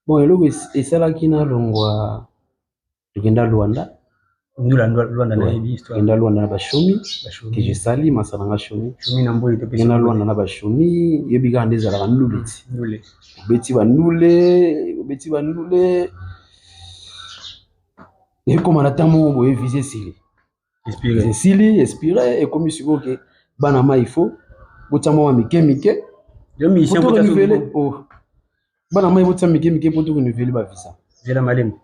Bon, eloko esalaki nalongwa, tokenda Luanda. Ndula Luanda, nayebi histoire. Tokenda Luanda na bashomi ke je sali masala nga shomi. Shomi na mboli. Tokenda Luanda na bashomi, yebi kaka nde ezalaka ndule ti. Ndule. Obeti bandule, obeti bandule. Ekóma na ntango moko boye, visa esili. Expiré. Esili, expiré, ekomi sikoyo ke bana ma, il faut botia mwa mike mike. Yo musicien. Po renouveler. Oh. Bana mai, botia mike mike po torenouveler bavisa. Zela malembe.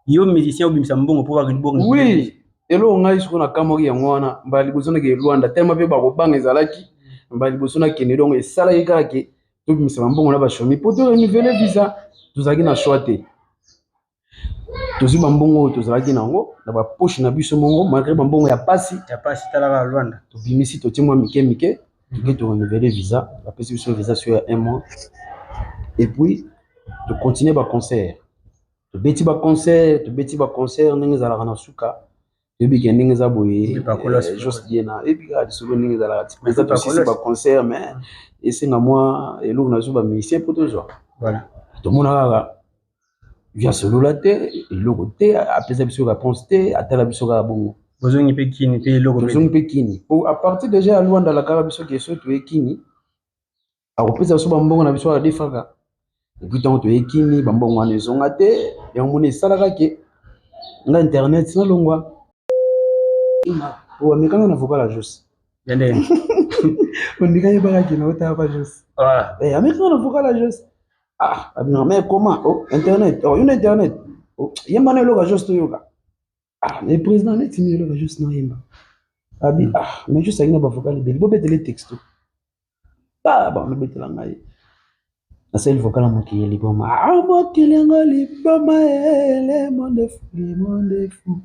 Yo musicien obimisa mbongo mpo bakende? Oui, eloko ngai sikoyo nakamwaki yango wana. Mbala liboso nakende Lwanda, tema mpe bakobanga ezalaki mbala liboso nakende, donc esalaki kaka ke tobimisa bambongo na bashomi po torenouveler visa. Tozalaki na choix te, tozwi bambongo oyo tozalaki nango na bapoche na biso mongo, malgré bambongo ya pasi. Ya pasi, talaka Lwanda. Tobimisi, totie mwa mike mike, toke torenouveler visa, bapesi biso visa so ya un mois et puis tocontinue baconcert, tobeti baconcert, tobeti baconcert ndenge ezalaka. Na suka toyebi ke ndenge eza boye, Jos Diena eyebi kaka lisolo ndenge ezalaka ti eza. Tosisi baconcert, mais esenga mwa eloko nazwi bamusicien mpo tozwa. Tomona kaka via solola te, eloko te, apesa biso réponse te, atala biso kaka bongo. Bozongi mpe kini mpe eloko? Tozongi mpe kini po à partir déjà ya Lwanda alakaka biso ke so toye kini akopesa biso bambongo na biso adefaka. Et puis ntango toye kini, bambongo wana ezonga te. Yango moni esalaka ke nga internet nalongwa po amekanga na vocal ya Jos. Ya ndenge? Ondika yebaka ke naotaka pa Jos, amekanga na vocal ya Jos. Ah, abinaka, mais comment? Oh, internet, oh, yuna internet, oh, yemba na eloko ya Jos toyoka. Ah, mais président, neti ni eloko ya Jos nayemba abi. Ah, mais Jos alingi na bavocal ebele, bobetele texto. Ah bon, nobetela ngai, nasali vocal ya mokili ya liboma. Ah, mokili yango liboma, le monde fou, le monde fou,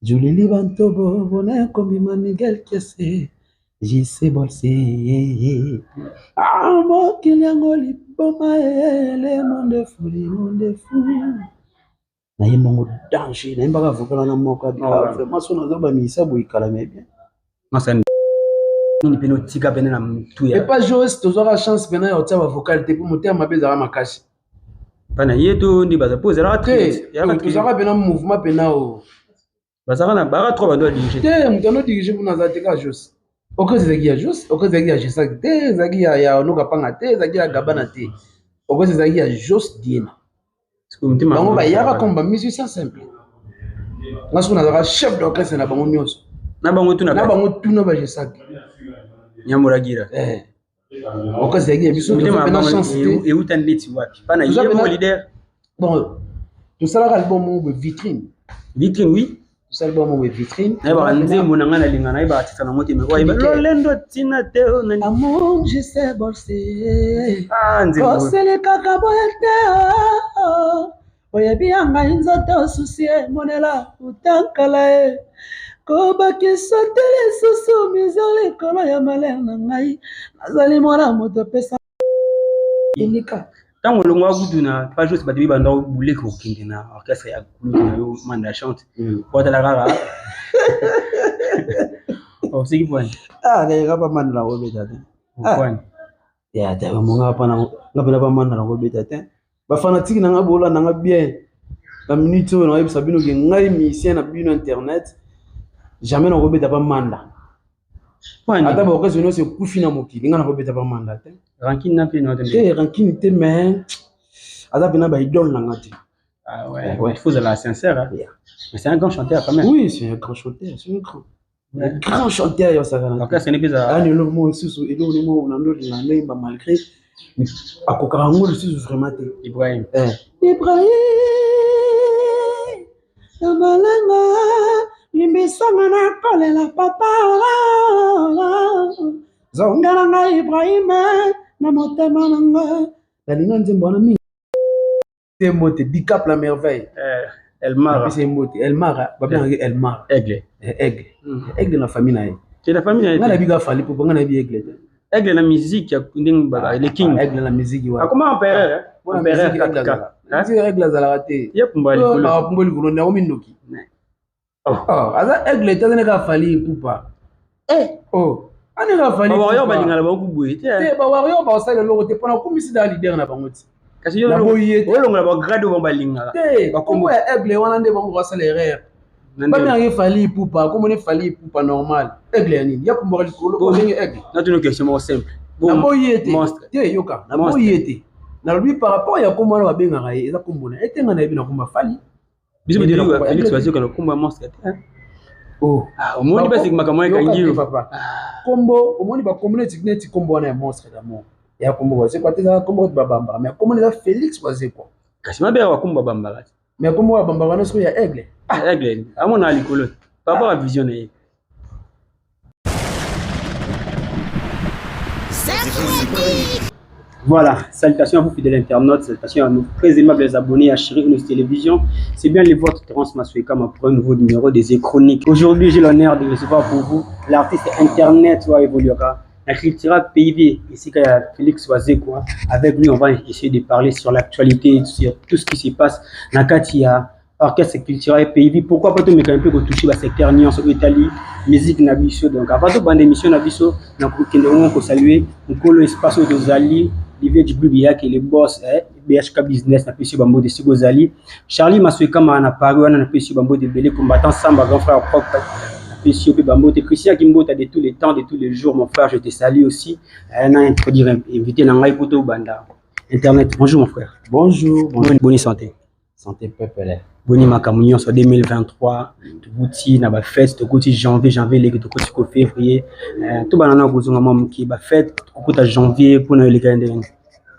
julili bantobo bona ekobima Miguel Kiese JC Bolse. Ah, mokili yango liboma, le monde fou, le monde fou. Nayemba yango danger, nayembaka vocal wana moko abi. Ah, vraiment, so naza bamisa boye kala, mais bien. Masa nini pene otika pene na mutu ya? Epa Jos tozwaka chance pena ya kotia bavocal te, mpo motema mabe ezalaka makasi. Mpana ye to nde baza mpo ezalaka? Te, tozwaka pena mouvement pena o. Bazalaka na baka trois bando ya dirige. Te, moto ano dirige mpona aza te, kaka Jos. Orchestre ezalaki ya Jos, orchestre ezalaki ya Gesak te, ezalaki ya Onoka Panga te, ezalaki ya Gabana te, orchestre ezalaki ya Jos Diena. Bango bayaka comme bamusicien simple, nga soki nazalaka chef d'orchestre na bango nyonso. Na bango tuna? Na bango tuna, bagesak. Nyamulagira. Orchestre ezalaki ya biso, tozwa chance te. Euta neti wapi pana ye mo leader? Bon, tosalaka album moko boye, Vitrine. Vitrine, oui. Tosala album moko boye, Vitrine. Nayebaka nzembo na ngai nalinga, nayebaka titre nango te, mais oyeba lolendo ntina te. Amour je sais bolse. Ah, nzembo. Koselekaka boye te, oyebi ya ngai nzoto susi emonela utankala e kobakisa te lisusu mizo likolo ya malere na ngai. Nazali mwana moto, pesa elika. Ntango olongwa kutu na page oyo, bato banda buleki kokende na orchestre ya kulutu na yo Manda Chante, po atala kaka osiki pwani. Kayeka pa Manda na kobeta te. Pwani? Ya te, nga mpena pa Manda na kobeta te. Bafanatike na nga bolanda nga bien na minute oyo, nayebisa bino ke ngai musicien na bino internet, jamais nakobeta pa Manda. Ata baorchestre nyonso ekufi na mokili, ngai nakobeta pa Manda te. Rancune na mpe? Te, rancune te, mais aza mpena baidole na nga te. Ah ouais, ouais. Il faut être sincère. Hein? Yeah. Mais c'est un grand chanteur quand même. Oui, c'est un grand chanteur, c'est un grand. Un grand chanteur yo sakana. Donc là, ce n'est pas Ani eloko moko lisusu, eloko moko na ndolinga ndoyemba malgré akokaka yango lisusu vraiment te. Ibrahim. Eh. Ibrahim na malenga, limbisanga na kolela papa, zonga na ngai Ibrahim na motema na nga. Nalinga nzembo wana mingi. Mbote Dicap la Merveille. Eh, Elmara. Apesi ye mbote Elmara, babengaki Elmara. Aigle. Aigle, Aigle na famille na ye. C'est la famille na ye. Ngai nayebi kaka Fally Ipupa, ngai nayebi Aigle te. Aigle na musique ya ndenge le king. Aigle na musique wa. Akoma empereur. Empereur kaka. Musique Aigle azalaka te. Ye pumba likolo. Pumba likolo nde akomi ndoki. Aza Aigle te, azali kaka Fally Ipupa. Oh, ani kaka Fally. Bawarrior balingana bango boye te. Te, bawarrior bakosala eloko te mpona akomisi da leader na bango ti. Kasi yo Naboyi ye te. olongola ba grade oyo bango balingaka. Te, Bakombo. kombo ya aigle wana nde bango basala erreur. Na ndenge. Babengaka ye Fally Ipupa, kombo ne Fally Ipupa normal. Aigle ya nini? Ya pumbwaka likolo, Bon. obenge aigle. Natuna question moko simple. Bon, Naboyi ye te. monstre. Te, yoka, naboyi ye te. Nalobi par rapport ya kombo wana babengaka ye, eza kombo na ye te, nga nayebi na kombo ya Fally. Biso Nde bato na kombo ya Félix aigle te. Wazekwa na kombo ya monstre te. hein. Oh. Ah, omoni basi makambo Yoka ekangi te, yo. papa. Kombo, omoni bakombo neti neti kombo wana ya monstre d'amour. Ya kombo Wazekwa te, eza kombo oyo babambaka, mais kombo eza Félix Wazekwa. Kasi mabeka bakombo babambaka te. Mais kombo babambaka wana sikoyo ya aigle. Ah, aigle amona likolo par rapport à vision na ye. Voilà, salutations à vous fidèles internautes, salutations à nos très aimables abonnés à Chéri News Télévision. C'est bien le vôtre Terence Masueka, pour un nouveau numéro des Chroniques. Aujourd'hui, j'ai l'honneur de recevoir pour vous l'artiste internet wa évoluera, la Cultura PIV, ici qu'il y a Félix Wazekwa. Avec lui, on va essayer de parler sur l'actualité, sur tout ce qui se passe dans Katia, orchestre culturel PIV. Pourquoi pas tout mais quand même peu toucher le secteur nyonso Italie, musique na biso. Donc avant tout bande émission na biso, na kokende ngo ko saluer nkolo espace oyo tozali Olivier Djibril Biyaki le boss eh, BHK business na pesi bambo de siko zali Charlie Masueka ma na Paris wana na pesi bambo de belé combattant Samba grand frère propre na pesi pe bambo de Christian Kimbota de tous les temps de tous les jours, mon frère, je te salue aussi. Eh, na introduire invité na ngai poto banda internet. Bonjour mon frère. Bonjour, bonjour. Bonne santé. Santé peuple. Boni makambo nyonso 2023, tokuti na bafete, tokuti janvier, janvier eleki, tokuti ko février. Eh, tobanda na kozonga mwa moke bafete, tokokuta janvier mpona eleka ndenge.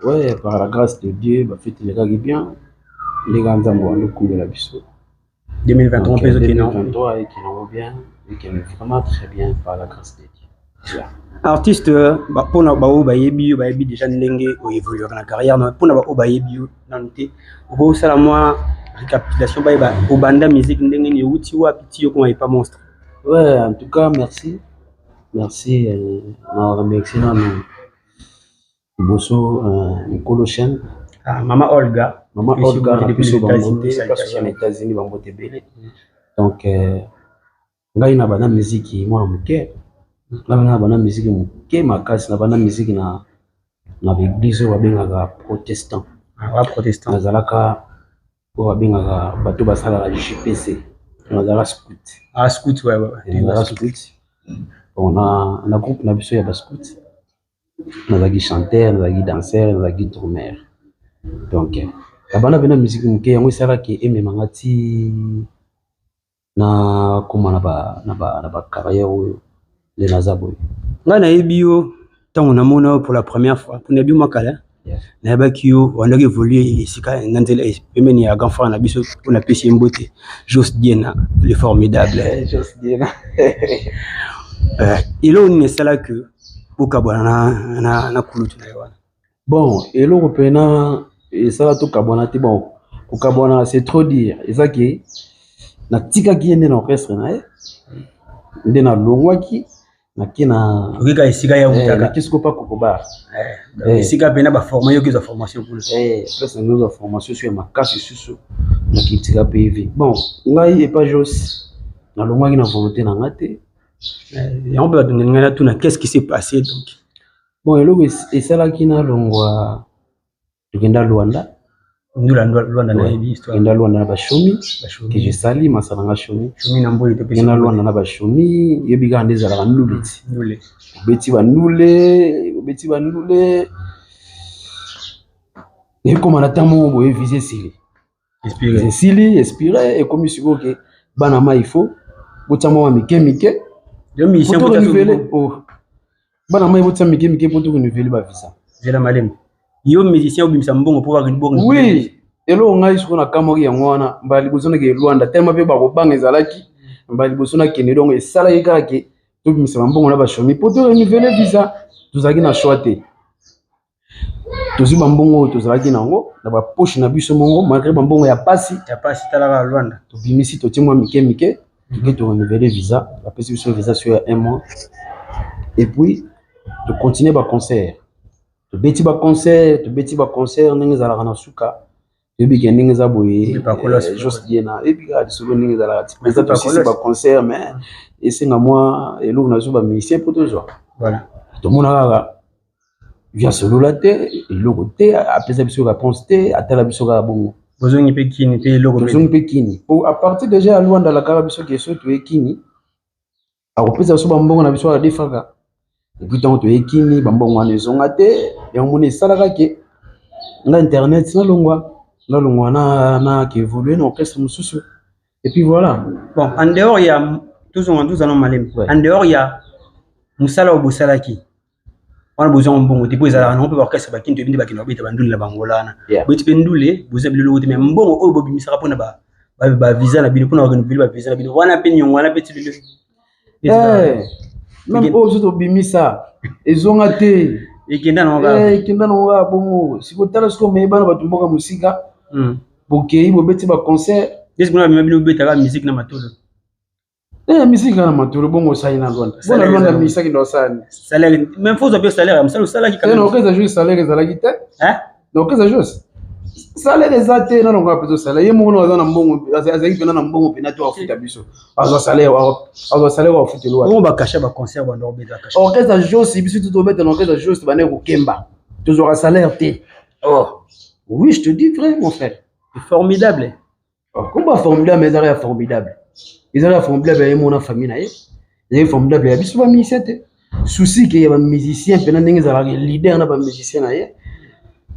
Ouais, par la grâce de Dieu, ba fête elekaki bien. Ndenge Nzambe wando kumbela biso. 2023 Donc, mpe ezokende 2023 ekende bien, ekende vraiment très bien par la grâce de Dieu. Yeah. Artiste, mpona baoyo bayebi yo, bayebi déjà ndenge oévoluaka na carrière na mpona baoyo bayebi yo nanu te, okosala mwa récapitulation, bayeba obanda musique ndenge nini, euti wapi ti yo koma epa monstre. Ouais, en tout cas, merci. Merci. Na remercier nanu liboso nkolo chaîne. Ah, mama Olga. Mama Merci Olga beaucoup na depuis biso les États-Unis, bango te, salutations. na États-Unis bango te ebele. Donc ngai na banda musique mwana moke. Ngai na banda musique moke makasi, na banda musique na ba église oyo babengaka protestant. Ah, wa protestant. Nazalaka oyo babengaka bato basalaka JPC. Nazalaka scout. Ah, scout, ouais. Nazalaka scout. Bon, na groupe na biso ya ba scout, nazalaki chanteur, nazalaki danseur, nazalaki drummer. Donc nabanda mpe na musique moke, yango esalaki ememanga ti na koma na ba carrière oyo nde naza boye. Ngai nayebi yo ntango namona yo pour la première fois, mpo nayebi mwa kala. Nayebaki yo wandaki évolue esika na nzela pembeni ya grand frère na biso mpo napesi ye mbote, Jos Diena le formidable. Jos Diena. Eloko nini esalaki bokabwana na kulutu na ye wana? Bon, eloko mpena esala tokabwana te, bon, kokabwana c'est trop dire, eza ke natikaki ye nde na orchestre na ye, nde nalongwaki, nake na Okeka esika ya utaka. Nake sikoyo pa Kokobar. Esika mpena baforma yo, okezwa formation kuna. Place na nozwa formation so ya makasi susu nakitika PV. Bon, ngai epa Jos nalongwaki na volonté na nga te. Yango mpe bato ngai natuna qu'est-ce qui s'est passé donc. Bon, eloko esalaki nalongwa, tokenda Luanda. Ndula Luanda, nayebi histoire. Tokenda Luanda na bashomi ke je sali masala nga shomi. Shomi na mboli. Tokenda Luanda na bashomi, yebi kaka nde ezalaka ndule ti. Ndule. Obeti bandule, obeti bandule, ekóma na ntango moko boye visa esili. Expiré. Esili, expiré, ekomi sikoyo ke bana ma, il faut botia mwa mike mike. Yo musicien. Po to renouveler. Oh. Bana mai, botia mike mike po to renouveler bavisa. Zela malema, yo musicien obimisa mbongo mpo bakende? Oui, eloko ngai sikoyo nakamwaki yango wana, mbala liboso nakende Lwanda, telema mpe bakobanga ezalaki mbala liboso nakende, donc esalaki kaka ke tobimisa bambongo na bashomi po to renouveler visa. Tozalaki na choix te, tozwi bambongo oyo tozalaki nango na bapoche na biso mongo, malgré bambongo ya pasi. Ya pasi, talaka Lwanda. Tobimisi, totie mwa mike mike, toke torenouveler visa, bapesi biso visa so ya un mois et puis tocontinue baconcert, tobeti baconcert, tobeti baconcert ndenge ezalaka na suka. Toyebi ke ndenge eza boye, Jos Diena oyebi kaka lisolo ndenge ezalaka ti eza tosisi baconcert, mais esenga mwa eloko na biso bamusicien mpo tozwa. Tomona kaka Vieux asolola te, eloko te, apesa biso réponse te, atala biso kaka bongo. Bozongi mpe kini mpe eloko? Tozongi mpe kini po à partir déjà ya Lwanda, alakaka biso ke so toye kini, akopesa biso bambongo na biso adefaka. Et puis ntango toye kini, bambongo wana ezonga te. Yango moni esalaka ke nga internet nalongwa na ke évolue na orchestre mosusu, et puis voilà. Bon, en dehors ya, tozonga, tozala malemi. En dehors ya mosala oyo bosalaki wana, bozwa mbongo te, po ezalaka nango mpe baorchestre bakini, toyebi nde bakende babeta bandule na bangola wana. Boti mpe ndule, bozwa biloko te, mais mbongo oyo bobimisaka mpona bavisa na bino, mpona barenouveler bavisa na bino wana, mpe niongo wana mpe ti lelo? Même oyo biso tobimisa ezonga te. Ekenda nango kaka. Ekenda nango kaka bongo. Sikotala sikoyo, meyebana bato mboka mosika, bokei, bobeti baconcert. Esi kuna bamema bino, bobetaka musique na matolo? Musique na matolo bongo, osali na Lwanda bona Lwanda, misaki ndo osali. Salaire, même faut ozwa mpe salaire ya mosala osalaki. Na orchestre juste salaire ezalaki te. Na orchestre juste salaire eza te. Nalongoka mpe tosala ye moko no aza na mbongo, azalaki mpena na mbongo mpena to afuta biso, azwa salaire, azwa salaire, afuteli wapi? Bongo bacachet, baconcert bando obeta cachet? Orchestre Jos, biso tu tobeta na orchestre Jos, bande kokemba, tozwaka salaire te. Oh. Oui, je te dis vrai, mon frère. Formidable. Komba formidable, ezalaka ya formidable, ezalaka ya formidable. Ya ye mona famille na ye ezali formidable, ya biso bamusicien te. Souci ke ya bamusicien mpena ndenge ezalaka, leader na bamusicien na ye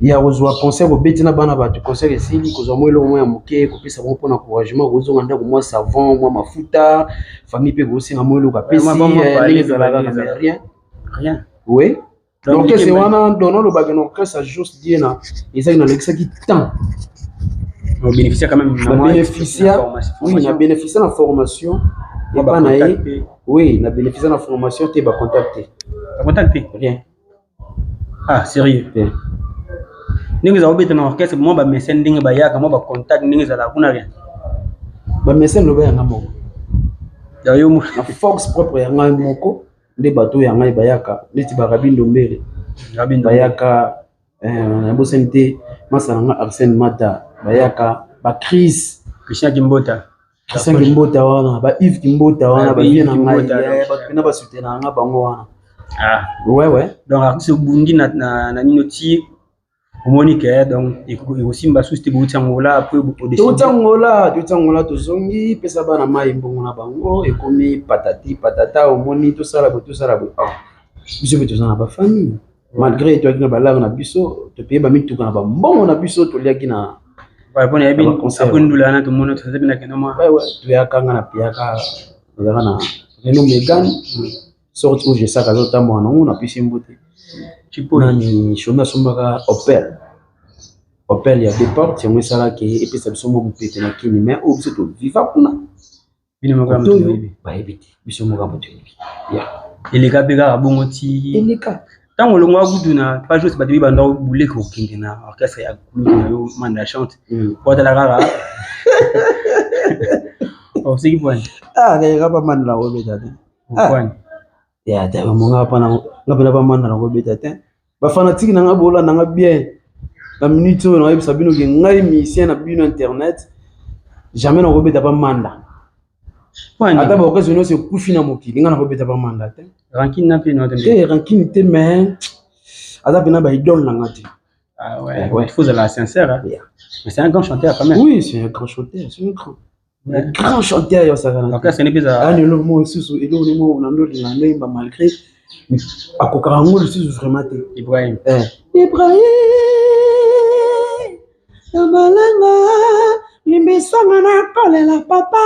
ya kozwa concert, kobeti na bana bato, concert esili, kozwa mwa eloko mwa ya moke, kopesa bango mpona encouragement, kozonga ndako, mwa savon, mwa mafuta, famille mpe kosenga mwa eloko, apesi, ndenge ezalaka kaka, mais rien. Rien. Oui, donc orchestre wana, donc nalobaki na orchestre ya Jos Diena ezalaki, nalekisaki temps. Obénéficia quand même. Na bénéficia, oui, na bénéficia na formation epa na ye. Oui, na bénéficia na formation te, bacontact te. Bacontact te? Rien. Ah, sérieux? Rien. Ndenge ezala obeta na orchestre, mwa bamécène ndenge bayaka, mwa bacontact ndenge ezalaka kuna, rien? Bamécène, loba yanga moko. Yo? Na force propre ya ngai moko nde bato oyo ya ngai bayaka, neti barabi Ndombele bayaka, nabosani te masa na nga Arsène Mata, bayaka bacrise. Christian Kimbota. Christian Kimbota wana, ba Yves Kimbota wana, bavieux na ngai, bato mpena basoutenaka nga, bango wana. Ouais. Donc artiste obundi na nino ti omoni ke donc ekosimba susu te, bouti Angola après? Touti Angola, touti Angola, tozongi, pesa bana mai mbongo na bango, ekomi patati patata. Omoni, tosala boye, tosala boye. Biso mpe toza na bafamille, malgré toyaki na balare na biso, topeye bamituka na bambongo na biso, toliaki na mpona yebi apres ndula wana, tomoni toza na kende mwa. Toyaka, nga na peyaka, nazalaka na Renault Megane, sorte oyo jesaka azotambola nango, napesi mbote nani, shomi asombaka Opel, Opel ya deux portes. Yango esalaki epesa biso mwa mopepe na kini, mais oyo biso toviva kuna oyo bayebi te, biso moko moto toyebi. Eleka mpe kaka bongo ti? Eleka. Ntango olongwa kutu na page oyo, bato bibanda buleki kokende na orchestre ya kulutu na yo Manda Chante, po atala kaka oseki pwani. Kayeka pa Manda na kobeta te. Pwani? Ya te, nga mpena pa Manda na kobeta te. Bafanatike na nga, bolanda nga bien na minute oyo, nayebisa bino ke ngai musicien na bino internet, jamais nakobeta pa Manda. Ata baorchestre nyonso ekufi na mokili, ngai nakobeta pa Manda te. Rancune na mpe? Te, rancune te, mais aza mpena baidole na nga te. Ah ouais, ouais. Il faut être sincère. Hein? Yeah. Mais c'est un grand chanteur quand même. Oui, c'est un grand chanteur, c'est un grand chanteur yo sakana. Donc c'est n'est pas ani eloko moko lisusu, eloko moko na ndolinga ndoyemba, malgré akokaka yango lisusu vraiment te. Ibrahim. Ibrahim na malanga, limbisanga na kolela papa,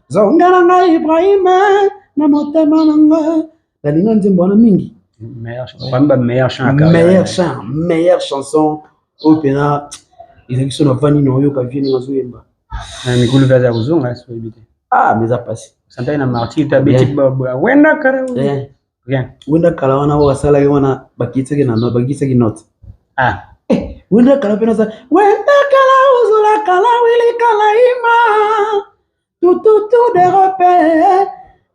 zonga na ngai Ibrahim na motema na nga, nalinga nzembo wana mingi. Meilleur chant. Meilleur chant, meilleure chanson oyo mpena ezalaki so navandi na oyoka vieux ndenge azoyemba. Mikulu mpe aza kozonga, soyebi te. Ah, mais eza pasi. Santaki na martyr te, abeti wenda kala, rien. Wenda kala wana oyo asalaki wana, bakitisaki na note, bakitisaki note. Ah. Wenda kala mpe naza wenda kala, ozola kala, wili kala ima tututu derope,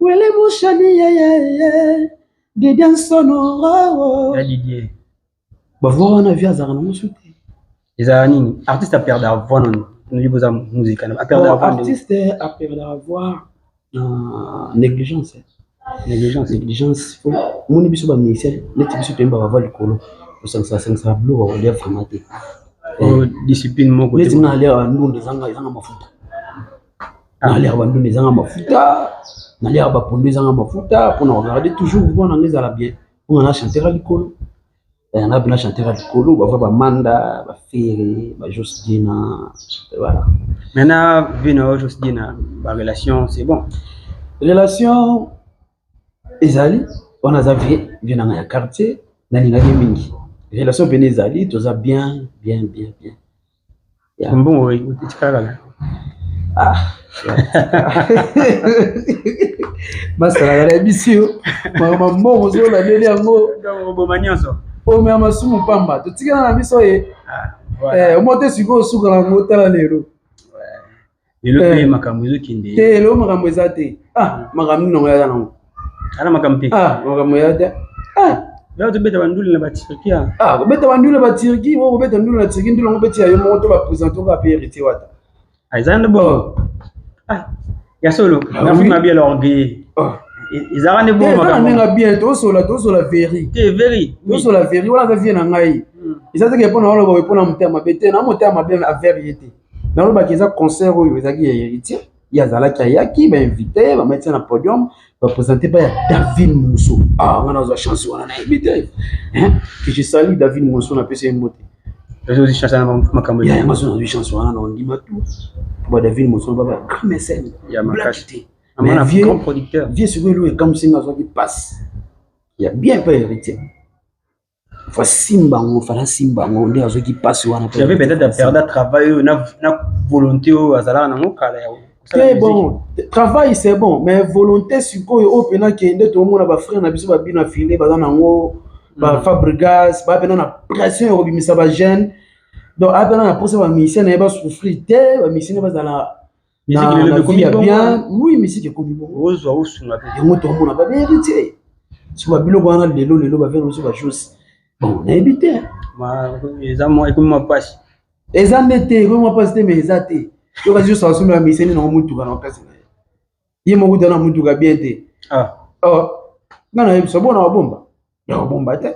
wili mushani yeyeye, Didier Sonoro. Ya Didier. Bavoix wana, vieux azalaka nango su te. Ezala nini, artiste aperdre voix nano noyi boza musique aperdre voix? Artiste aperdre voix na négligence. Négligence. Négligence. Faut omoni biso ba musicien neti biso toyembaka va likolo, tosangisaka sangisaka biloko ya kolia vraiment te. Oh, discipline moko. Neti nga naliaka bandunda ezanga mafuta, naliaka bandunda ezanga mafuta, naliaka bapondu ezanga mafuta, mpona kogarde toujours voix nanga ezala bien. Mpo na chanter likolo, nga mpena chanter likolo, bava bamanda, bafere, bajos dina, voilà. Maintenant, vu na Jos Dina, ba relation, c'est bon? Relation ezali wana, aza vie nanga ya quartier, nalingaki mingi. Relation pene ezali, toza bien, bien, bien, bien. Yeah. Mbongo etikala kaka. Ah, basalaka na bisi yo makambo mbongo ozolandeli yango. Oboma nyonso. Omea masumu pamba, totikala na biso ye. Omo te sikoyo osuka nango, otala lelo. Lelo mpe makambo ezokende. Te, lelo makambo eza te. Ah, makambo nini nango eza nango? Ala makambo te. Ah, makambo eza te. Ah. Lelo tobeta bandule na baturki. Ah, kobeta bandule na baturki, o kobeta ndule na turki, ndule yango beti ya yo moko to baprésente oka mpe héritier wata. Eza nde bongo. Ah, ya solo nafunga bien l'orgueil. Ezalaka nde bongo. Eza na ndenge bien, tosola veri. Te, veri. Tosola veri wana, aza vie na ngai. Eza teke mpona oloba boye mpona motema mabe te, na motema mabe avers ye te. Nalobaki eza concert oyo ezalaki ya héritier, ye azalaki, ayaki, bainvité, bamatia na podium, baprésente pa ya David Monso. Ah, nga nazwa chance wana, nayebi te que je salue David Monso, napesi ye mbote. Ozwi chance na makambo. Ya yango so nazwi chance wana na ondima tout po ba David Monso baba grand mécène. Ya makasi. Te. Mais vieux, grand producteur. Vieux sikoyo elo ekamwisi nga, azwaki passe ya bien mpe héritier fa simba yango, fala simba yango nde azwaki mpasi wana. J'avais peut-être perdu travail oyo na volonté oyo azalaka nango kala ya te. Bon, travail c'est bon, mais volonté sikoyo oyo mpena kende tomona bafrère na biso babino afile baza nango, bafabrigas baa mpena na pression ya kobimisa bajeune. Donc aa mpena na posa bamusicien na ye basouffrir te, bamusicien na bazala na vie ya bien. Oui, musique ekomi bongo. Ozwa osunga mpe. Yango tomona babe héritier so babiloko wana lelo lelo bavene biso bajose. Bon, nayebi te. Eza ekomi mwa mpasi. Eza nde te, ekomi mwa mpasi te, mais eza te. Yo kasi nyonso asomela miseni nango mutuka na makasi na ye, ye moko kuta na mutuka bien te. Oh, nga nayebi so bona babomba ya kobomba te.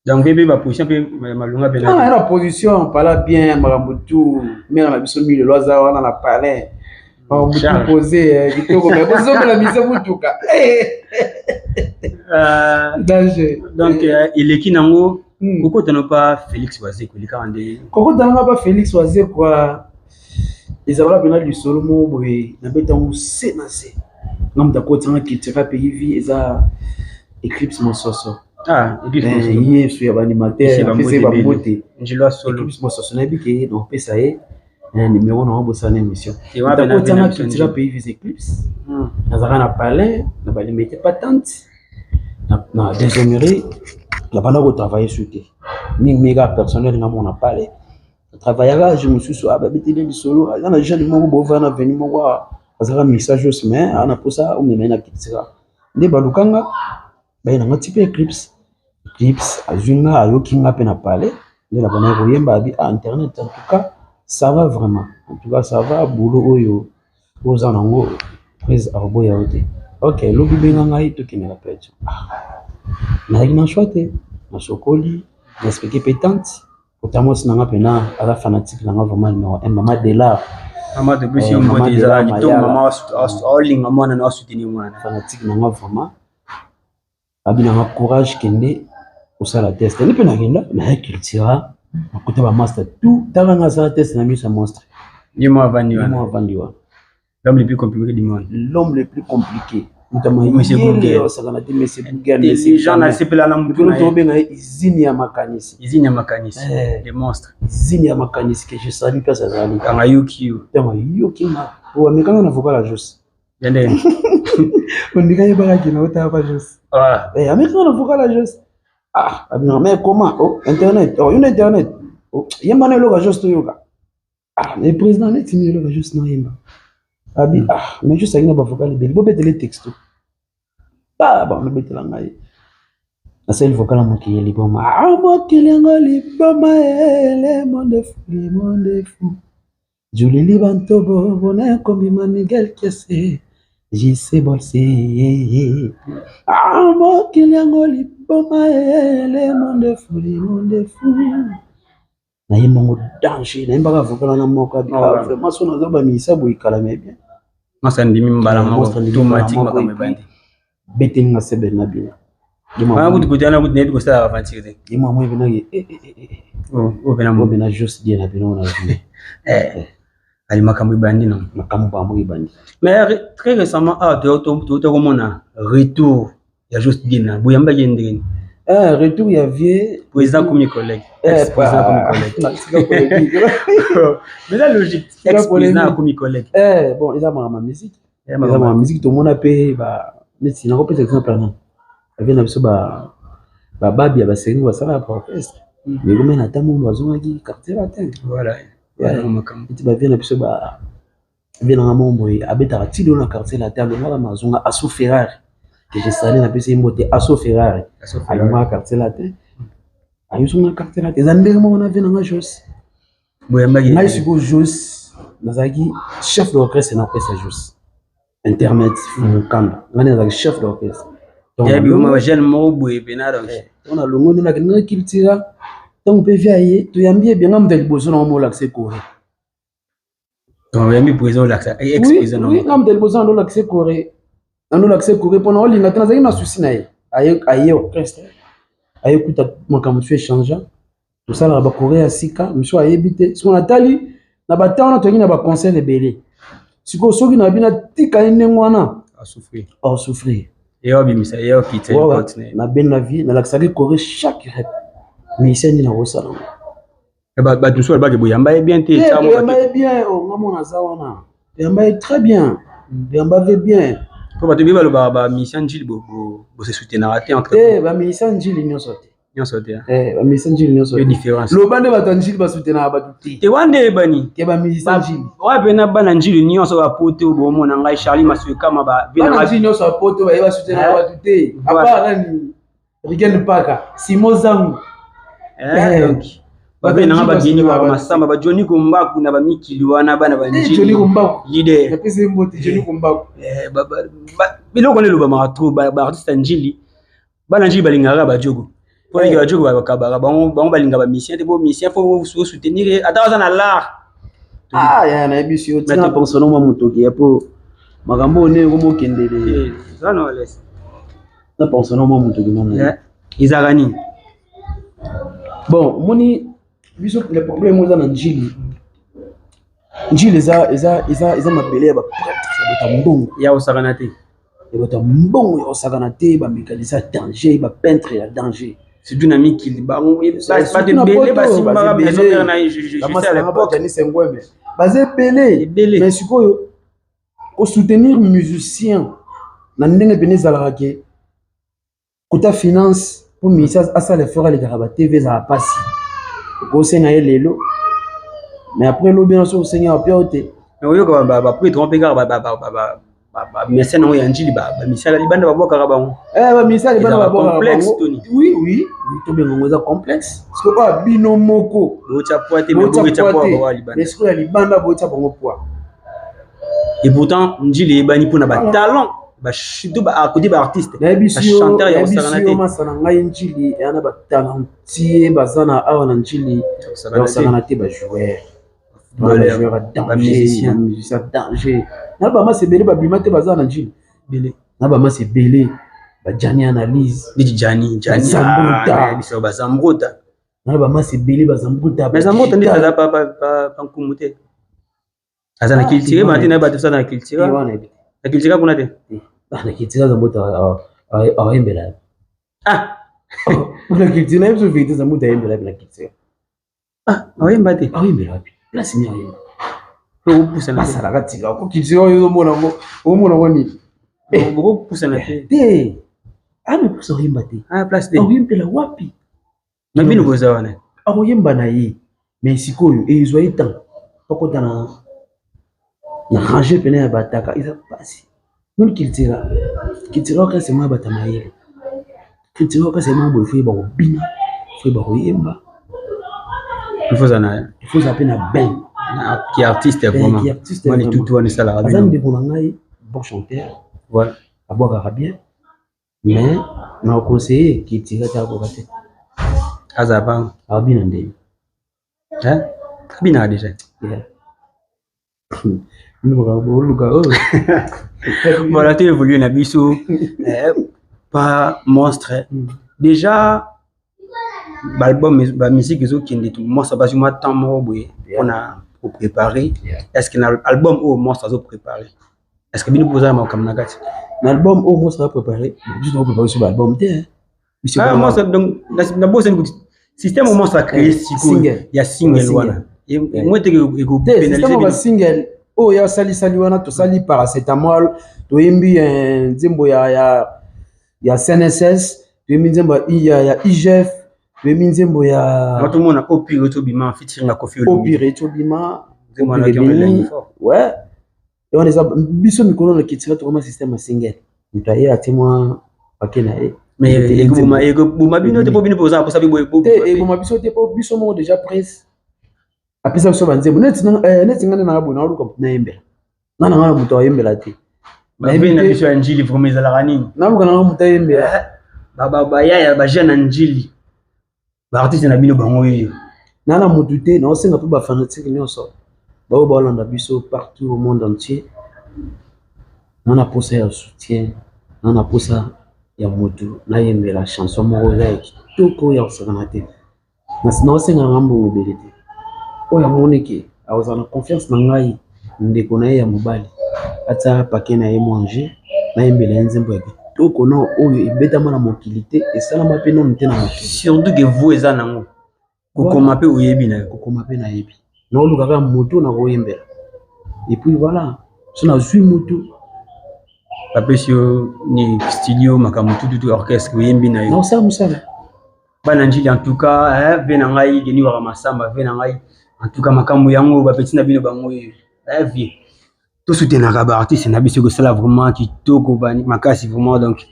Donc mpe baposition mpe malunga mpe. Na na position pala bien, makambo tu mère na biso milelo aza wana na palais, makambo tu posé kitoko, mais bozomela mise mutuka, danger. Donc eleki nango kokotana pa Félix Wazekwa elekaka nde. Kokotana nga pa Félix Wazekwa ezalaka mpena lisolo moko boye, nabetango se na se. Nga moto akotisanga Cultura Pays Vie eza Eclipse Mososo. Ah. Yesu ya baanimateur, apesi bambote. Njilo solo. Eclipse Mososo, nayebi ke nakopesa ye numéro na bosala na émission. Akotianga Cultura Pays Vie Eclipse, nazalaka na palais na balimete patente na deuxième rue. Nabanda kotravaille su te mingi kaka personnel nga mona palais travaillaka. Je mosusu babeteli lisolo, aza na jeune moko bova na veni moko, azalaka message osi, mais aza na mposa omema ye na Cultura. Nde balukanga baye nanga ti mpe Eclipse. Eclipse azwi nga, ayoki nga mpe na palais nde na bandaki koyemba. Abi: "Ah, internet, en tout cas ça va vraiment, en tout cas ça va, boulot oyo oza nango, prise akoboya yo te. Ok, lobi benga ngai tokende répétition." Ah, nazalaki na choix te, nasokoli, na expliqué mpe tante ota mwasi nanga mpena aza fanatique nanga vraiment numéro 1, mama Delar. Mama, topesi yo mbote. Ezalaka kitoko, mama aolinga mwana na asoutenir mwana. Fanatique nanga vraiment. Abi nanga: "Courage, kende kosala test." Nde mpe nakenda naya Cultura, nakuta bamaster tout. Tala nga asala test na miso ya monstre. Ye mo avandi wana. Mo avandi wana. L'homme le plus compliqué du monde. L'homme le plus compliqué, moto Google. Osakana te, monsieur Google. Intelligent, nasepela na mutu na ye. Tobenga ye usine ya makanisi. Usine ya makanisi. Le monstre. Usine ya makanisi que je salue place azali. Kanga yoki yo. Ntango yoki nga po amekanga na vocal ya Jos. Ya ndenge. Ondika yebaka na otala pa Jos. Amekanga na vocal ya Jos. Ah, abinaka: "Mais comment? Oh, internet, oh, une internet, oh, yemba na eloko ya Jos toyoka." Ah, mais président, neti nini eloko ya Jos nayemba? Abi: "Ah, mais Jos alingi na bavocal ebele, bobetele texto." Ah bon, nobetela ngai, nasali vocal ya mokili liboma. Ah, mokili yango liboma, le monde fou, le monde fou, julili bantobo bona ekobima Miguel Kese. JC Bolse ah, mokili yango liboma le monde fou le monde fou nayemba yango danger nayembaka vocal wana moko ah, vraiment so naza bamisa boye kala mais bien Masa ndimi mbala moko automatique makambo ebandi beteli nga sebele na bino wana kutu kote wana kutu nayebi kosala aventure te ye mwa mwa ebenaki oyo bena jos die na bino na bino ali makambo ebandi na makambo bango ebandi mais très récemment awa touta komona retour ya jos diena boyambaki ye ndenge nini? Retour ya vieux président komi collègue, ex président komi collègue, mais la logique, ex président akomi collègue. Bon, eza makambo ya musique, eza makambo ya musique. Tomona mpe neti nakopesa exemple nano avie na biso bababi ya basengi basalaka ba orchestre, mais komena ata mondo bazongaki Quartier Latin. Voilà. Neti bavie na biso, vie nanga moko boye abetaka ti lelo na Quartier Latin, alongwaka mazonga Aso Ferrari que je salue, napesi ye mbote. Aso Ferrari alongwaka Quartier Latin, ayozonga Quartier Latin. Eza ndenge moko na vie nanga Jos. Ngai sikoyo Jos nazalaki chef d'orchestre na orchestre Jos internet mokanda, ngai nazalaki chef d'orchestre. Jeune moko boye pena donc. Ntango nalongoli nde nakendaki Cultura. Ntango mpe vi aye, toyambi ye bien, moto ya liboso na omolakisa choré. Oyambi président, olakisa ex président? Oui, nga moto ya liboso nandolakisa choré, nandolakisa choré mpona olinga te. Nazalaki na souci na ye, aye orchestre, aye kuta makambo mosusu échange, tosalaka bachoré ya sika mosusu ayebi te. Sikoyo natali na batan wana, toyaki na baconcert ebele. Sikoyo soki na bino atika ye ndenge wana, asouffrir. Nabe na vie nalakisaki choré chaque rep, musicien nini nakosala ngo. Bato mosusu balobaki boyamba ye bien te. Toyamba ye bien, nga mona aza wana, toyamba ye très bien, toyamba ve bien. Po bato ebele balobaka bamusicien Njili bose soutenaka te entre Te, bamusicien Njili nyonso te. Nyonso te. Bamusicien Njili nyonso te. Différence. Loba nde bato ya Njili basoutenaka bato te. Te, wana nde eyebani. Ke bamusicien Njili oyo mpena bana Njili nyonso bapoto, bomona ngai Charlie Masuekama. Bana Njili nyonso ya poto baye basoutenaka bato te, à part nani, Rigen Paka, Simo Zangu. Donc babe nanga bageni ba masamba, ba Johnny Kombaku na bamikili wana, bana banjili Kombaku. Leader. Napesi mbote Johnny Kombaku. Biloko wana elobamaka trop, baartiste ya Njili, bana Njili balingaka bajogo mpo niki bajogo bakabaka bango, bango balinga bamusicien te, po musicien faut soutenir ata baza na l'art. Ah ya, nayebi si yo tina pensono mwa motoki ya po makambo oyo ndenge komokendele. Na pensono mwa motoki mwa. Ezalaka nini? Bon, omoni biso, le problème oza na Njili, Njili eza mabele ya baprêtre, ya bato ya mbongo. Ya kosakana te. Ya bato ya mbongo ya kosakana te, bamécanicien ya danger, bapeintre ya danger. Surtout na mikili, bango bato ebele basimbaka maison mère na juste à l'époque. Ngwembe baza ebele. Ebele. Mais sikoyo kosoutenir musicien na ndenge pene ezalaka ke kota finance mpo musicien asala effort alekaka ba TV, ezala mpasi. Okosenga ye lelo, mais après lobi na so osengi apia yo te. Mais oyoka baprêtre mpe kaka bamécène yango ya Njili, bamisala libanda babwakaka bango. Bamisala libanda babwakaka. Complexe, Tony. Oui, tobenga yango eza complexe. Sikoyo oyo bino moko botya poids te, mais botya poids bawa libanda. Mais sikoyo ya libanda botya bango poids. Et pourtant Njili eyebani mpona batalent, surtout côté baartiste. Bachanteur ya kosakana te. Masa na ngai, Njili eya na batalentier, baza na awa na Njili ya kosakana te, bajoueur, bajoueur ya danger, bamusicien danger, na bamasi ebele babima te, baza na Njili na bamasi ebele, bajani analyse. Neti Jani, Jani. Bazambuta. Bazambuta. Na bamasi ebele, bazambuta. Mais Zambuta nde aza pa nkumu te, aza na culture bana te, na bato osala na culture, na culture kuna te. Na culture Zambuta awayembela. Ah. Na culture, na biso vérité, Zambuta ayembela na culture. Ah, awayemba te? Awayembela wapi? Place nini awayemba? Okopusana. Basalaka tika ko culture oyo ozomona ngo, omona ngo nini? Bokopusana te. Te, ana place oyemba te. Ah, place te. Akoyembela wapi? Na bino boza wana. Akoyemba na ye, mais sikoyo ezwa ye temps bakota na range pene ya bataka, eza mpasi. Moni cultura, cultura kasi mwa bato ya mayele. Cultura kasi mwa boye, faut yeba kobina, faut yeba koyemba. Il faut na il faut eza mpe na bain. Ki artiste vraiment. Ki artiste. Mwa litutu wana esalaka. Aza ndeko na ngai. Bon chanteur. Voilà. Abwakaka bien. Mais na conseiller kitira te, akoka te. Aza bango. Abina ndenge. Hein? Abinaka déjà. Yeah. Oluka oyo. Voilà, tu évolué na biso. Eh, pas monstre. Déjà baalbum, bamusique ezokende, monstre bazwi mwa temps moko boye mpona kopréparer. Est ce que na album oyo monstre azopréparer, est ce que bino boza na makambo na kati? Na album oyo monstre apréparé, biso tokopréparé biso baalbum te. Biso monstre, donc nabosani kuti système monstre acréé sikoyo ya single wana mo teke. Ekopénaliser basingle oyo asalisali wana. Tosali Paracétamol, toyembi nzembo ya CNSS, toyembi nzembo ya IGF, toyembi nzembo ya Tomona Opire tobima featuring na Koffi. Opire tobima. Ouais, wana eza biso mikolo na kitira. Tokoma système ya single, moto aye atie mwa pake na ye. Mais ekoboma bino te, mpo bino mpe oza na posa? Te, eboma biso te, mpo biso moko déjà presse apesa biso banzembo. Neti ngai nde nanga boye, naoluka moto nayembela nga na ngai na moto ayembela te. Babe na biso ya Njili vraiment ezalaka nini? Naluka nanga moto ayembela. Bayaya, bajeune na Njili, baartiste na bino bango oyo. Na na motu te. Naosenga mpe bafanatike nyonso baoyo baolanda biso partout au monde entier, na na posa ya soutien, na na posa ya motu nayembela chanson moko eza ya kitoko ya kosakana te. Naosenga nanga mbongo ebele te. Oyo amoniki akozala na confiance na ngai, ndeko na ye ya mobali, atia pake na ye mwange, nayembela ye nzembo ya kitoko na oyo ebetama na mokili te, esalama mpe nanu te na mokili. Surtout que vous eza nango kokoma mpe oyebi na yo. Kokoma mpe nayebi. Naoluka kaka motu na koyembela et puis voilà, so nazwi motu. Bapesi yo ni studio, makambo tututu, orchestre, oyembi na yo. Naosala mosala. Bana Njili, en tout cas ve na ngai Geni Waka Masamba, ve na ngai, en tout cas makambo yango bapeti na bino bango oyo vie. Tosoutenaka baartiste na biso, ekosala vraiment kitoko makasi vraiment. Donc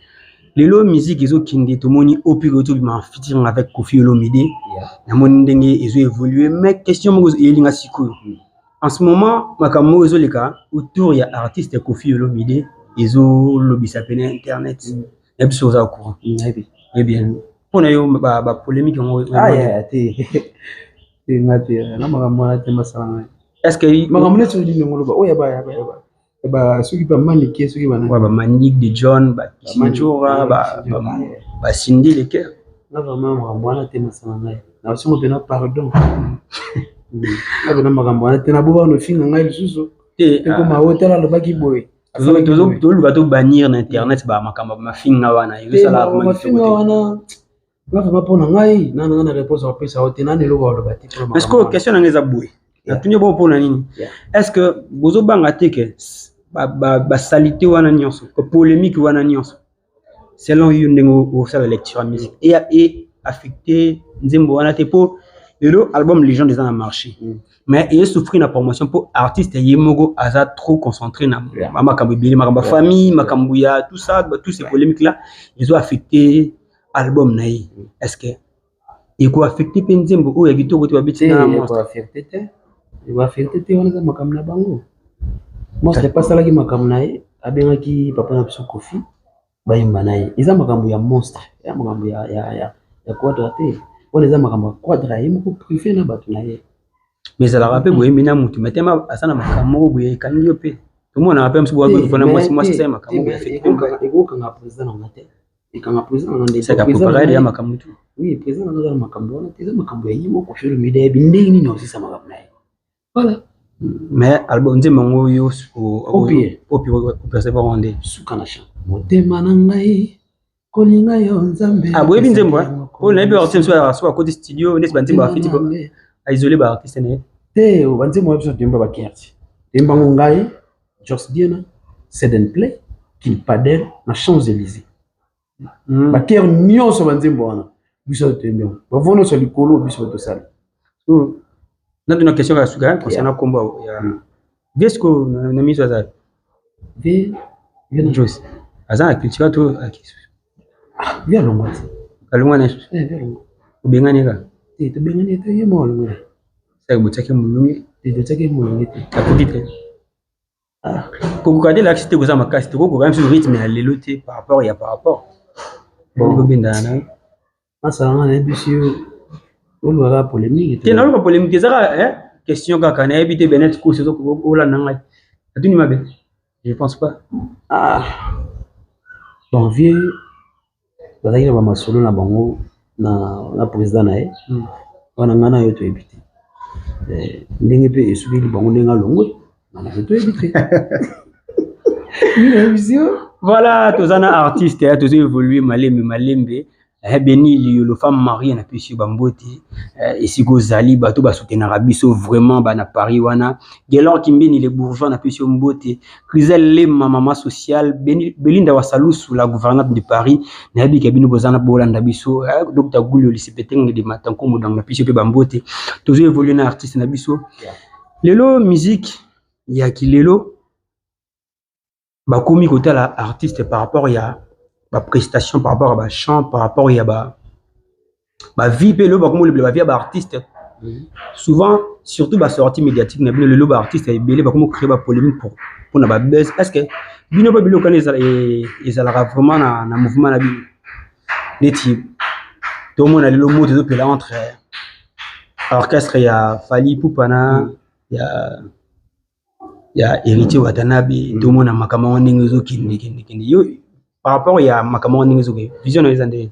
lelo musique ezokende, tomoni Opire tobima featuring avec Koffi Olomide. Namoni ndenge ezo évolue, mais question moko eyelinga sikoyo en ce moment, makambo moko ezoleka autour ya artiste Koffi Olomide, ezolobisa pene internet na biso. Oza au courant? Nayebi. Oyebi mpona yo bapolémique yango? Te, te, nga te na makambo wana te, masala ngai. Est ce que makambo neti olingi yango loba oyo ya soki bamanike, soki bana Bamanike de John, bakisinjora, basindi leke. Nga vraiment makambo wana te, masala ngai. Naosengo mpena pardon, nga mpena makambo wana te. Naboba nofinga ngai lisusu ekoma otala alobaki boye. Toluka tobannir na internet bamakambo mafinga wana. Ezosala mafinga wana. Nga vraiment, mpo na ngai, nana nga na réponse apesa yo te, nani eloko aloba te. Parce que question na ngai eza boye, natuni bongo mpona nini? Est ce que bozobanga te ke basaleté wana nyonso, polémique wana nyonso, selon yo ndenge osala lecture ya musique, e affecté nzembo wana te? Mpo lelo album Légende eza na marché, mais esouffrir na promotion mpo artiste ye moko aza trop concentré na makambo ebele, makambo ya famille, makambo ya tout ça, tous ces polémiques là ezo affecté album na ye. Est ce que ekoaffecte mpe nzembo oyo ya kitoko te babeti na monstre? Ekoaffecte te, ekoaffecte te. Wana eza makambo na bango. Monstre epe asalaki makambo na ye, abengaki papa na biso Koffi, bayemba na ye. Eza makambo ya monstre, eza makambo ya Quadra te. Wana eza makambo ya Quadra ye moko privé na bato na ye. Mais ezalaka mpe boyembi na motu, mais tema aza na makambo moko boye ekangi yo mpe, tomonaka mpe mosu boyafana mwasi, mwasi asali makambo boye. Ekokanga président nanga te, ekanga président nanga nde. Saka préparé ya makambo tu. Oui, président nanga aza na makambo wana te. Eza makambo ya ye moko Koffi Olomide, ayebi ndenge nini osisa makambo na ye, voilà. Mais album nzembo yango oyo opercevoir ngo nde? Suka na champ, motema na ngai kolinga yo Nzambe. Ah, boyebi nzembo oyo? Nayebi artiste mosusu so akoti studio neti banzembo afiti, aisole baartiste na ye. Te, banzembo wana biso toyemba bakerti, toyembango ngai, Jos Diena, Seden Play, Kilpadel na Champs Élysées. Bakere nyonso, banzembo wana biso toyembi yango, bavo nyonso ya likolo biso tosala. Natuna question ya suka concernant kombo ya vie. Siko na miso aza Joyce aza na culture to? Vie alongwa te. Alongwa na obengani kaka? Te, tobengani te, ye mo alongwa. Saka botiaki molunge? Te, totiaki molunge te. Akoki te. Ah. Kokoka te elakisi te koza makasi, tokokoka biso rythme ya lelo te par rapport ya par rapport. Bon. Bobendana na yo. Masala nga nayebisi yo, olobaka polémique. Te, naloba polémique eza kaka question kaka nayebi te. Benet course olanda ngai, atuni mabe, je pense pas. Ah. Bon, vieux bazalaki na bamasolo na bango na président na ye wana. Ngai na yo toyebi te ndenge mpe esukeli bango, ndenge alongwe, nga na yo toyebi te. Nayebisi yo. Voilà, toza na artiste ya tozo évoluer malembe malembe. Beni Liyolo, femme mariée, napesi yo bambote esika ozali. Bato basoutenaka biso vraiment bana Paris wana. Gelor Kimbeni, le bourgeois, napesi yo mbote. Crisel Lema, mama sociale. Belinda Wasalusu, la gouvernante de Paris, nayebi ke bino boza na bolanda biso. Dr Gulio Lisepetenge de Matanko Modang, napesi yo mpe bambote. Tozo évoluer na artiste na biso. Lelo musique ya kilelo, bakomi kotala artiste par rapport ya baprestation, par rapport ya bachant, par rapport ya bavie. Mpe lelo bakomi olobela bavie ya baartiste souvent, surtout basortie médiatique na bino. Lelo baartiste ebele bakomi créer bapolémique mpona babuzz. Est ce que bino mpe biloko wana ezalaka vraiment na mouvement na bino? Neti tomona lelo moto ezopela entre orchestre ya Fally Ipupa na ya Héritier Watanabe. Tomona makambo yango ndenge ezokende kende kende. Yo, par rapport ya makambo yango ndenge ezokende, vision na yo eza ndenge?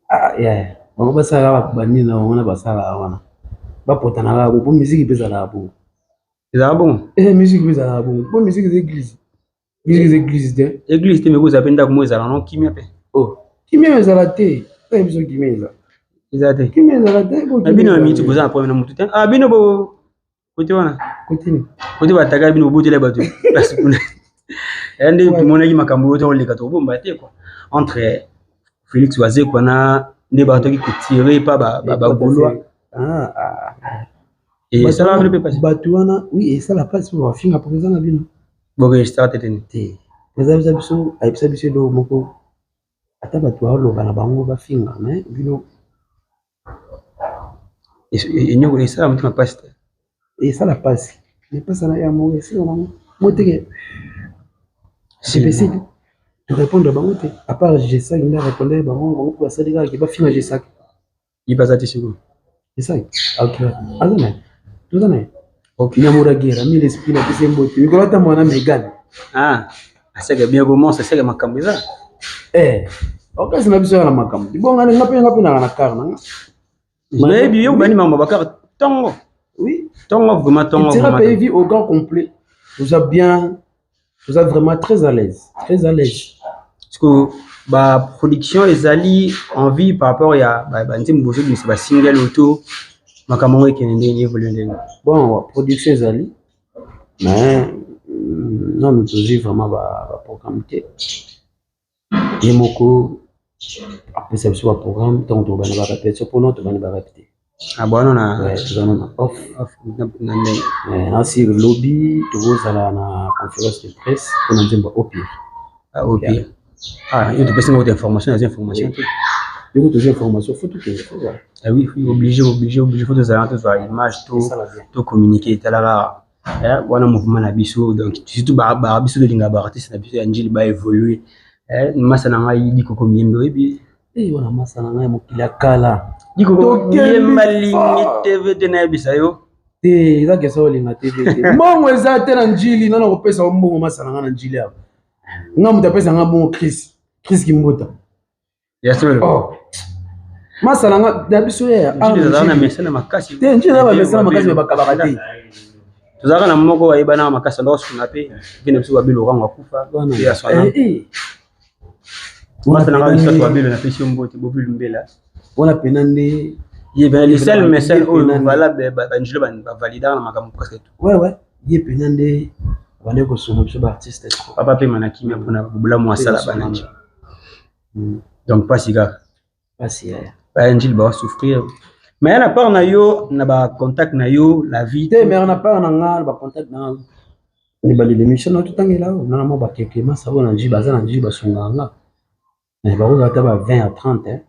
Ah, yeah. Bango basalaka banini na bango na basalaka wana, bapotana kaka po musique mpe ezalaka bongo. Ezalaka bongo? Eh, musique mpe ezalaka bongo po musique eza église, musique eza église te. Église te, mais kozala mpe ndako mo ezala no kimia mpe. Oh, kimia ezala te. Oyo biso kimia eza. Eza te. Kimia ezala te po Na bino ya miti, boza na problème na motu te. Ah, bino bo kote wana. Kotini. Kote bataka bino, bobotela bato place kuna ya nde. Tomonaki makambo oyo toleka, tobomba te quoi, entre Félix Wazekwa na nde batoki kotire pa bagaulois. Ah, ah. Esalaka bino mpe pasi? Bato wana, oui, esala mpasi po bafinga président na bino. Boregistraka te teni? Te, président ayebisa biso, ayebisa biso eloko moko: ata bato baoloba na bango, bafinga, mais bino. Enyoko esala motema pasi te? Esala mpasi, mais mpasi na ya moko esila nango mo teke sepeseli torépondre bango te, à part Gesak nde arépondre bango. Bango mpo basali kaka ke bafinga Gesak. Ye mpe aza te sikoyo? Gesak aza na ye, toza na ye. Nyamuragera mille esprit, na pesi mbote mikolo ata mwana Megan. Ah, aseke bien, commence aseke makambo eza. Eh, okasi na biso ya na makambo libonga nga mpe naka na car na nga. Nayebi yo bani makambo bakar ntongo. Oui. Ntongo vraiment, ntongo. Tira pays vie au grand complet, toza bien, toza vraiment très à l'aise, très à l'aise. Parce que baproduction ezali en vie par rapport ya banzembo bozobimisa, basingle oto makambo yango ekende ndenge, évolue ndenge? Bon, production ezali, mais nanu tozwi vraiment baprogramme te. Ye moko apesa biso baprogramme ntango tobanda barépétition, mpona tobanda barep te. Abwana na Toza na off. Off na ndenge. Nasi lobi tokozala na conférence de presse mpona nzembo ya Opire. Ah, Opire. Ah, yo topesi ngo information, naza information te. Yoko tozwi information, faut tokende. Ah oui, obligé, obligé, obligé, faut tozala, tozwa image, to communiquer. Etalaka wana mouvement na biso. Donc surtout biso tolinga baartiste na biso ya Njili baévolue. Masa na ngai Dikoko Miyembe, oyebi? Wana masa na ngai mokili ya kala. Dikoko Miyembe alingi TV te, nayebisa yo. Te, eza kesa olinga TV te, mbongo eza te na Njili. Nana kopesa yo mbongo, masa na ngai na Njili awa, nga moto apesa nga mbongo, Chris, Chris Kimbota. Ya solo? Oh. Masa na nga na biso ya na mesana makasi. Te, Njili na bamesana makasi, me bakabaka te. Tozalaka na moko ayebanaka makasi, ando asunga mpe mpe na biso Babilo Okango akufa ya swana. Masa na ngai misato Babilo, napesi yo mbote, Bobi Lumbela. Wana pena nde. Ye ben le seul mécène oyo valable, banjilo bavalidaka na makambo presque tout. Ouais, ye pena nde bande kosunga biso baartiste. Papa mpe mana kimia mpona bolamu asala bana Njili. Donc mpasi kaka. Pasi yaya. Banjili basouffrir, mais na part na yo, na bacontact na yo, la vie? Te, mais na part na nga, bacontact na nga, ebandeli émission na totangela oyo nana mwa bakeke masa oyo na Njili, baza na Njili, basungaka nga, bakozala ata ba 20 à 30.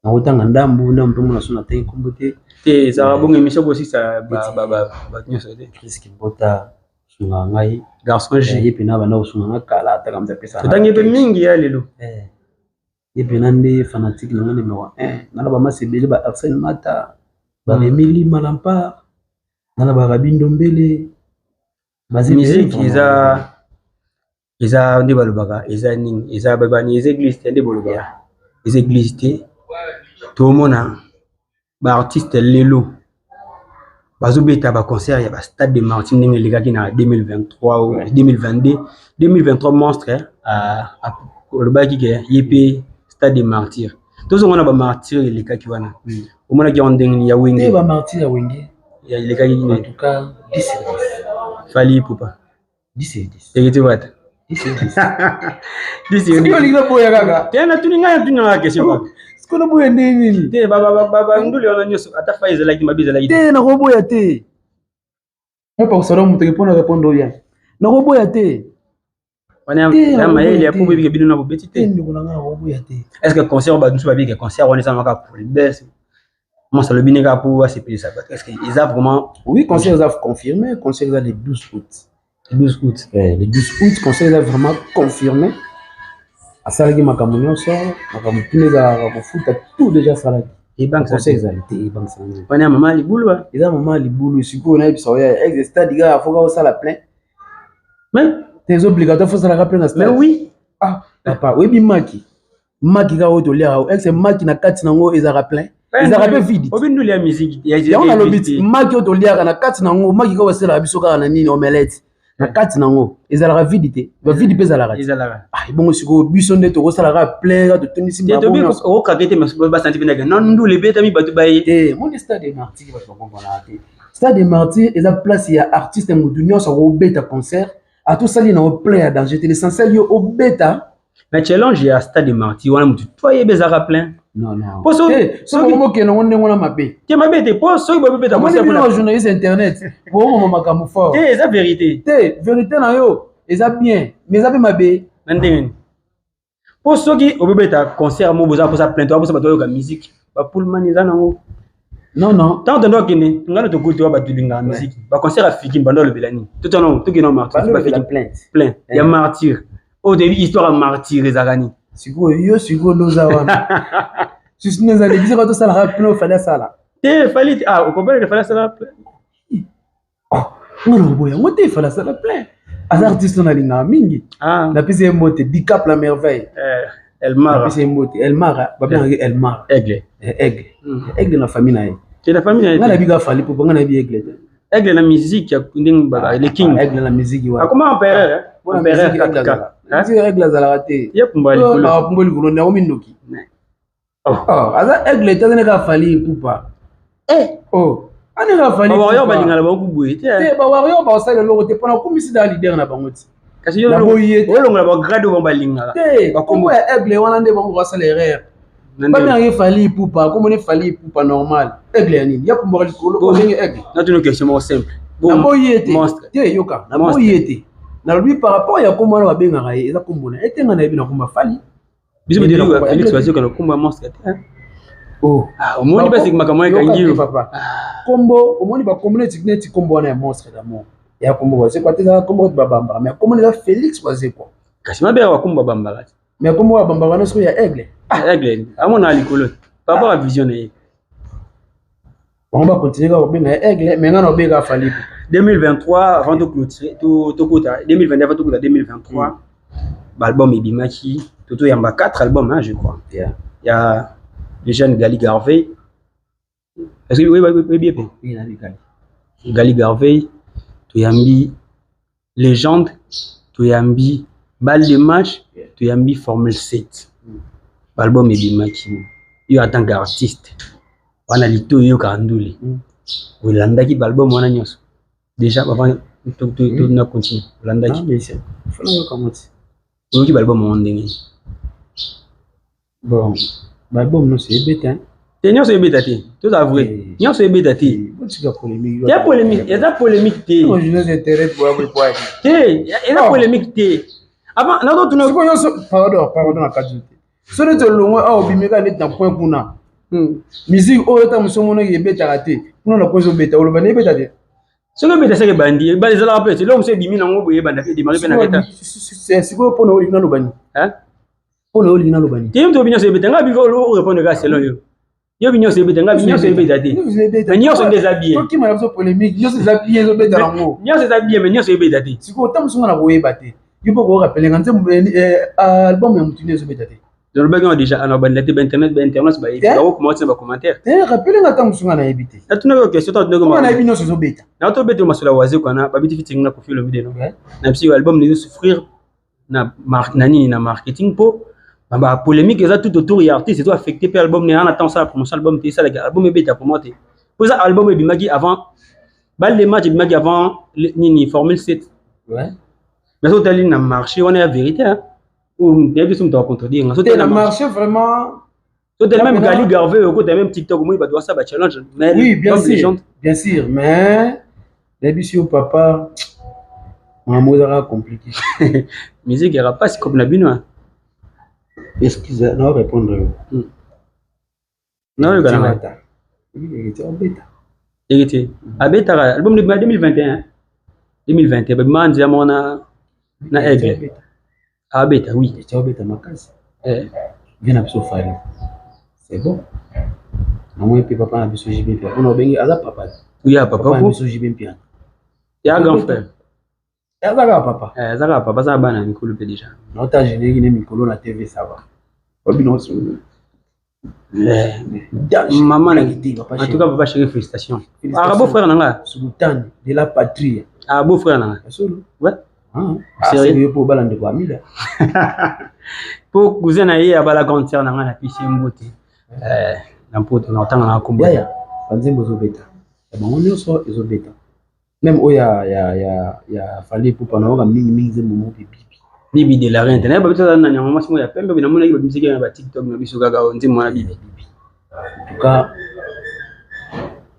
Nakotanga ndambu ndambu mpe mona so natangi nkombo te. Te, ezalaka bongo, émission bosisa bato nyonso te. Chris Kimbota. Sungaka ngai. Garçon G. Ye mpena banda kosunga nga kala, ataka moto apesaka. Totangi mpe mingi ya lelo. Ye mpena nde fanatique na nga numéro 1. Nana bamasi ebele, ba Arsène Mata, ba Remi Lima Lampard, nana ba Rabi Ndombele. Musique eza nde balobaka, eza nini, eza babani, eza église te nde bolobaka, eza église te. Tomona baartiste lelo bazobeta baconcert ya bastade de Martyr ndenge elekaki na 2023 ou 2022, 2023. Monstre olobaki ke ye mpe stade de Martyr, tozongona bamartyr elekaki wana, omonaki yango ndenge ya Wenge? Bamartyr ya Wenge. Elekaki. En tout cas, 10 sur 10. Fally Ipupa. 10 sur 10. Ekiti wata. 10 sur 10. 10 sur 10. Olingi boya kaka. Te, natuni ngai, natuni nanga question kaka. Sikoyo boya ndenge nini? Te, banduli wana nyonso, ata fa ezalaki mabe, ezalaki. Te, nakoboya te. Mpo moto mpona répondre bien, nakoboya te. Wana ya mayele ya po bebike bino na bobeti te. Ndeko na ngai, nakoboya te. Est ce que concert, bato mosusu babike concert wana ezanga kaka pour libes, mosa alobi ne kaka po asepelisa bato, est ce que eza vraiment? Oui, concert eza confirmé, concert eza le 12 août. 12 août. Le 12 août, concert eza vraiment confirmé. Asalaki makambo nyonso, makambo mpuna ezalaka kofuta, tout déjà asalaki. Concert ezali te, ebangisa nini. Wana ya mama libulu. Eza mama libulu. Sikoyo nayebisa oya ex stade kaka foka osala plein. Mais te, eza obligatoire, fo osalaka plein na stade. Mais oui. Ah papa, oyebi maki, maki kaka oyo toliaka, ex maki na kati nango ezalaka plein, ezalaka mpe vide. Obi nduli ya musique. Yango nalobi ti maki oyo toliaka, na kati nango, maki kaka basalaka biso kaka na nini, omelette, na kati nango ezalaka vide te, bavide mpe ezalaka te. Ezalaka. Ebongo sikoyo biso nde tokosala kaka plein, kaka totondisi. Okokake te, basanti mpe na ndule ebetami, bato baye. Te, moni stade de Martyr, bato bakomponaka te. Stade de Martyr eza place ya artiste, motu nyonso akobeta concert, atosali nango plein ya danger te, l'essentiel yo obeta. Mais challenge ya stade de Martyr wana, motu to ayeba ezalaka plein. Non, non, soki bokende yango ndenge wana, mabe. Te, mabe te, po soki bobeta. Bino journaliste internet, boomoma makambo fort. Te, eza vérité. Te, vérité na yo eza bien, mais eza mpe mabe. Na ndenge nini? Mpo soki obobeta concert mo boza mposa plein, to aposa bato bayoka musique, bapullman eza nango. Non, non. Ntango tondo akende ngana, tokuti wa bato lingaka musique, baconcert ya Fikin, bando alobela nini? Totano tokende Martyr. Plein ya Martyr oyo toyebi histoire ya Martyr ezalaka nini? Sikoyo yo, sikoyo nde oza wana susi, nde ezali biso tosalaka plein, ofali asala. Te, Fally te. Ah, okomprendre, Fally asala plein. Nga na koboya yango te, Fally asala plein, aza artiste oyo nalingaka mingi. Napesi ye mbote, Dicap la Merveille. Elmara. Napesi ye mbote, Elmara, babengaki Elmara. Aigle. Aigle, aigle na famille na ye. Te, na famille na ye. Nga nayebi kaka Fally, po nga nayebi aigle te. Aigle na musique ya ndenge le king. Aigle na musique wana akoma empereur. Empereur kaka. Musique, aigle azalaka te. Ye pumba likolo. Pumba likolo nde akomi ndoki. Aza aigle te, aza nde kaka Fally Ipupa. Oh, ane kaka Fally. Bawarrior balingana bango boye te. Te, bawarrior baosala eloko te, mpona akomisi da leader na bango ti. Kasi olongola bagrade oyo bango balingaka. Te, kombo ya aigle wana nde bango basala erreur. Babengaki Fally Ipupa, komoni Fally Ipupa normal. Aigle ya nini? Ya pumbaka likolo, babenge aigle. Natuni question moko simple. Naboyi ye te. Te, yoka, naboyi ye te. Nalobi par rapport ya kombo wana babengaka ye, eza kombo na ye te, nga nayebi na kombo Fally. Biso Félix Wazekwa na kombo ya monstre te. Omoni basi makambo ekangi yo. Papa, kombo, omoni bakombo neti kombo wana ya Monstre d'Amour, ya kombo Wazekwa te, ezaka kombo oyo babambaka, mais kombo eza Félix Wazekwa. Kasi mabe ya bakombo babambaka te. Mais kombo babambaka wana sikoyo ya aigle. Aigle amona likolo par rapport à vision na ye. Bango bakontinue kaka kobenga ye aigle, mais nga na obenga Fally. 2023, avant de clôturer, tokota 2022, avant tokota 2023, baalbum ebimaki, totoyamba 4 albums, hein, je crois. Ya le jeune Gali Garvey. Est-ce que oyebi ye mpe Gali Garvey? Toyambi Légende, toyambi Balle de Match, toyambi Formule 7. Baalbum ebimaki, yo en tant qu'artiste wana lito oyokaka ndule, olandaki baalbum wana nyonso déjà? Avant na continue, olandaki, oyoki baalbum yango ndenge? Bon, baalbum nyonso ebeta. Te, nyonso ebeta te, toza vrai, nyonso ebeta te. Botika polémique. Ya polémique, eza polémique te. Te, eza polémique te. Avant nazotuna. Sikoyo nyonso, pardon, pardon, na kati te. So neti olongwe awa, obimi kaka neti na point kuna, musique oyo ata mosu omonaki ebetaka te kuna na point ezobeta, oloba na ebeta te. Soki ebeta seke ebandi, ebandi ezalaka mpe eloko mosusu ebimi nango boye, ebanda mpe edemare mpe na keta. Sikoyo mpona olingi naloba nini? Mpona olingi naloba nini? Te, yo moto nyonso ebeta, ngai bivo orépondre kaka selon yo. Yo bi nyonso ebeta, ngai nyonso ebeta te. Mais nyonso nde eza bien. Tokima na biso polémique, nyonso eza bien, ezobeta nango. Nyonso eza bien, mais nyonso ebeta te. Sikoyo ntango mosusu nga na koyeba te. Yo mpo korapelenga nzembo, album ya motu nde ezobeta te. Nalobaki yango déjà, ana bandela te bainternet, bainternet bayebi, bakokoma otina bacommentaire. Te, rapele nga ntango mosusu nga nayebi te. Natunaki yo question, natunaki nga nayebi nyonso ezobeta. Na tobeta masolo ya Wazekwa na babeti featuring na Koffi Olomide no. Na biso album nezo souffrir na na nini, na marketing, mpo ba polémique eza tout autour ya artiste, ezo affecté mpe album ne. Ana temps osala promotion album te, esalaki album ebeta comment te, mpo eza album ebimaki avant balle de match, ebimaki avant nini, Formule 7. Mais soki otali na marché wana ya vérité, nayebi biso moto acontredire nga. Te, na marché vraiment. Totali même Gali Garvey, okota même TikTok, omoni bato basala ba challenge. Mais oui, bien sûr, bien sûr, mais nayebi si yo papa, makambo ezaka compliqué. Musique yaka mpasi kope na bino. Excuse, na répondre yo. Nayoka na ngai. Obeta. Héritier abetaka album nebima 2021, 2021 babima nzela moko na Aigle, abeta, oui. Obeta makasi. Vie na biso Fally, c'est bon, namoni mpe papa na biso JB Mpiana, mpona obengi aza papa. Ya papa. Na biso JB Mpiana. Ya grand frère. Aza kaka papa. Aza kaka papa, aza bana mikolo mpe déjà. Naota générique ne mikolo na TV, ça va, babino. Maman, en tout cas, papa chéri, félicitations. Ah, beau frère nanga. Sultan de la patrie. Ah, beau frère nanga. Solo. Ouais. Ah, sérieux, po bala ndeko Amida. Po cousin na ye abala grande sœur nanga, na pesi mbote. Na mpoto na otanga na kombo. Yaya, banzembo ezobeta. Ya bango nyonso ezobeta. Même oyo ya Fally Ipupa, nayoka mingi mingi nzembo moko bibi. Bibi de la Reine. Naye babiso na nyama mwasi moko ya pembe, namonaki babimisaki na ba TikTok na biso kaka nzembo wana Bibi. En tout cas,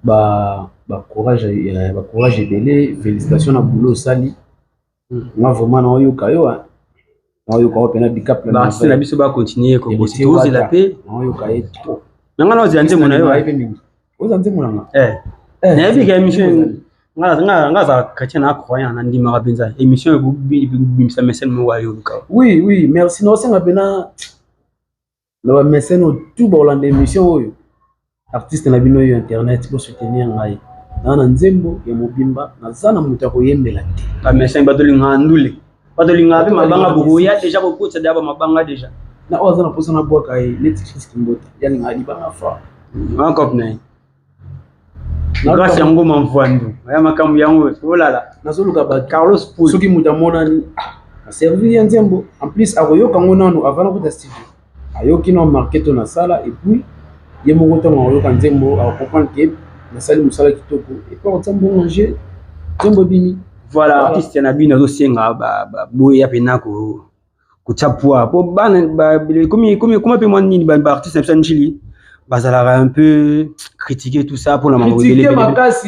ba courage, ba courage ebele, félicitations na boulot osali. Nga vraiment naoyoka yo, naoyoka yo mpena Dicap. Baartiste na biso bacontinue kobosi, tozela mpe. Naoyoka ye trop. Na nga naozela nzembo na yo. Mingi oza nzembo na nga. Nayebi ka émission, nga azala chrétien na croyant, nandimaka mpenza émission ekobimisa mécène moko ayoluka. Oui, merci. Naosenga mpena na bamécène oyo tout baolanda émission oyo, artiste na bino oyo internet, bosoutenir ngai naa na nzembo ya mobimba, naza na moto ya koyembela te. Bamécène batolingaka ndule, batolingaka mpe mabanga, bokoya déjà kokotisa deya bamabanga déjà. Na oyo aza na mposa nabwaka ye neti Chris Kimbota, yalingaka libanga fa. Makope na ye grâce yango mamvwandu ya makambo yango olala. Nazoluka bato. Carlos Poul. Soki moto amonani aservir ye nzembo, en plus akoyoka yango nano avant nakuta studio, ayoki na market oyo nasala, et puis ye moko ntango akoyoka nzembo akocomprendre ke nasali mosala kitoko, et puis akotia mbongo nge nzembo ebimi. Voilà, artiste na bino azosenga boya mpena kotia poids po bana koma mpe mwa nini, baartiste na biso ya Njili bazalaka un peu critiquer tout ça mpona mambo ebele,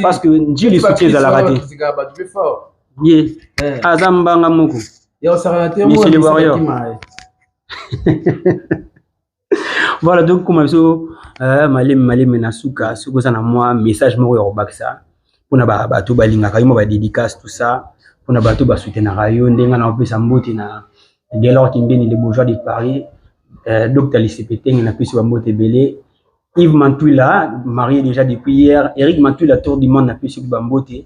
parce que Njili soutien ezalaka te. Ye aza mbanga moko, Monsieur le Warrior. Voilà, donc koma biso malemi malemi na suka. Soki oza na mwa message moko ya kobakisa mpona bato balingaka yo, mwa badédicace, tout ça, mpona bato basoutenaka yo, ndenge na opesa mbote na Gelor Kimbeni, le bourgeois de Paris, Dr Lisepetenge, napesi bambote ebele, Yves Mantuila, marié déjà depuis hier, Eric Mantuila, tour du monde, napesi bambote.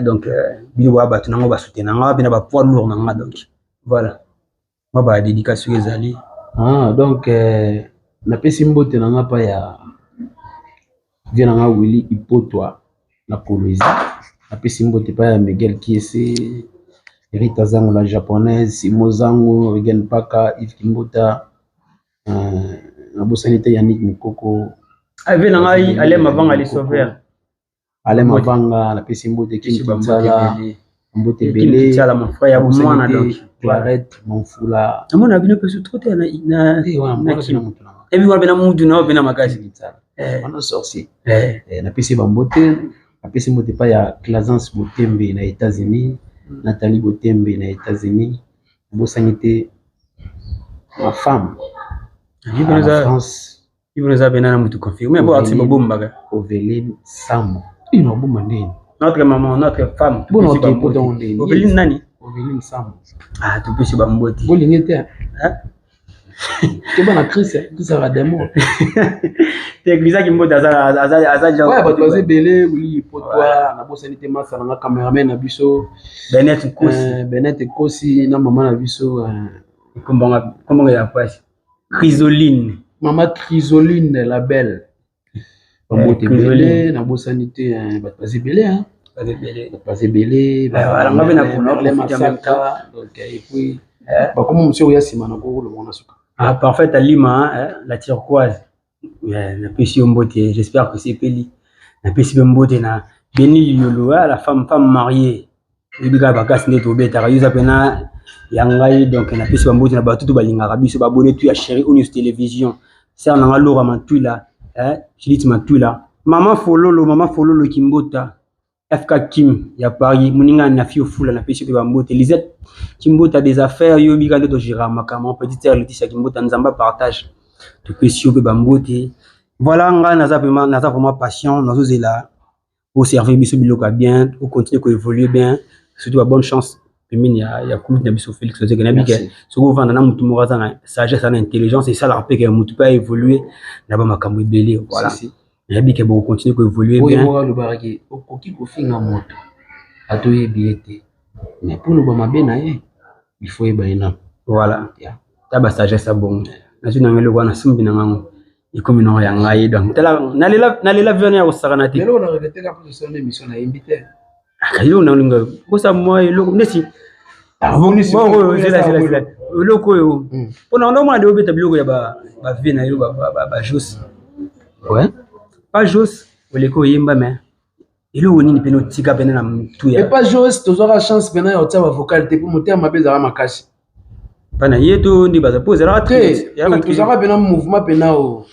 Donc bino boya bato nango basoutenanga mpe na bapoids lourd nanga, donc voilà, mwa badédicace soki ezali. Ah, donc napesi mbote na nga pa ya vie na nga Willy Ipotwa na Kolwezi, napesi mbote pa ya Miguel Kiese, Rita Zango la japonaise, Simo Zango, Regan Paka, Yves Kimbota, nabosani te Yannick Mokoko. Ave na ngai Alain Mavanga, le sauveur. Alain Mavanga, napesi mbote, Kim Kinsala, mbote ebele. Kinsala, mon frère ya bomwana, donc. Clarette Monfula. Namona bino mpe trop te na ebi wana mpe na mutu na yo mpe na makasi. Wana sorcier. Napesi bambote, napesi mbote epai ya Clasance Botembe na États-Unis, Nathalie Botembe na États-Unis, nabosani te ma femme na France. Ibino eza pena na mutu confirmé po artiste bobombaka. Oveline Sambo, ino abomba ndeni. Notre maman, notre femme. Bona oke pota onde. Oveline nani? Oveline Sambo. Ah, topesi bambote. Bolingi te. Hein? Keba na Chris, Chris aka démon. Te Chris aki mbote aza aza aza genre. Ouais, bato baza ebele, oui, potwa, nabosani te masa na nga cameraman na biso. Benet Nkosi. Benet Nkosi na mama na biso. Kombonga kombonga ya pasi. Chrysoline. Mama Chrysoline la belle. Bambote ebele, nabosani te bato baza ebele. Bato baza ebele. Masaka. Donc et puis bakoma mosusu oya nsima na kokoloba na suka. Ah, parfait Alima, hein, la turquoise. Yeah, napesi yo mbote, j'espère que sepeli. Napesi pe mbote na Beni Liyolo, la femme mariée. Oyebi kaka bakasi nde tobetaka yo eza mpena ya ngai, donc napesi bambote na bato to balingaka biso, babone tu ya Chéri Onios Télévision. Sœur nanga Laura Mantwila, Judith Mantwila, Mama Fololo, Mama Fololo Kimbota, FK Kim ya Paris, moninga na fio fula napesi pe bambote. Lisette Kimbota des affaires, yo bika nde togéra makambo, petite sœur Laetitia Kimbota Nzamba partage. Topesi yo pe bambote. Voilà, ngai naza vraiment, naza vraiment patient, nazozela pour servir biso biloko ya bien, pour continuer ko évoluer bien, surtout la bonne chance pembeni ya kulutu na biso Félix Wazekwa. Nayebi ke soki ovanda na mutu moko aza na sagesse, na intelligence, esalaka mpe ke mutu mpe aévoluer na ba makambo ebele. Voilà. Nayebi ke boko continuer ko évoluer bien. Oyo moko alobaka ke okoki kofinga moto atoyebi ye te, mais pour loba mabe na ye, il faut yeba ye nano. Voilà. Ta ba sagesse ya bongo. Nazwi na ngai eloko wana, nasombi na ngango. Ekomi nango ya ngai, donc tala, nalela vione ya kosakana te. Lelo na regretter kaka mpo tosala émission na yembi te. Eloko nalinga kosa mwa eloko neti bongo, zela zela zela, eloko oyo mpona ndo mwana de obeta biloko ya ba vie na yo, ba Jos. Ouais. Pas Jos oleki oyemba, mais eloko nini pene otika pene na mutu ya Epa Jos tozwaka chance pena ya kotia bavocal te, mpo motema mabe ezalaka makasi. Mpana ye to nde baza mpo ezalaka te, tozwaka pena mouvement pena o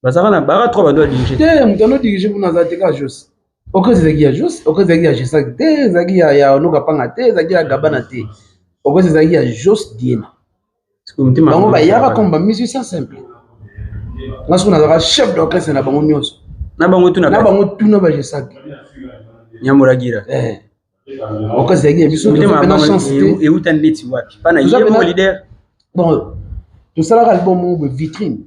Bazalaka na baka trois bando ya dirige. Te, moto ano dirige kuna aza te, kaka Jos. Orchestre ezalaki ya Jos, orchestre ezalaki ya Gesak te, ezalaki ya Onoka Panga te, ezalaki ya Gabana te, orchestre ezalaki ya Jos Diena. Bango bayaka comme bamusicien simple, nga soki nazalaka chef d'orchestre na bango nyonso. Na bango tuna. Na bango tuna, bagesak. Nyamuragira. Orchestre ezalaki ya biso, tozwa chance te. Euta neti wapi pana ye mo leader? Bon, tosalaka album moko boye, Vitrine.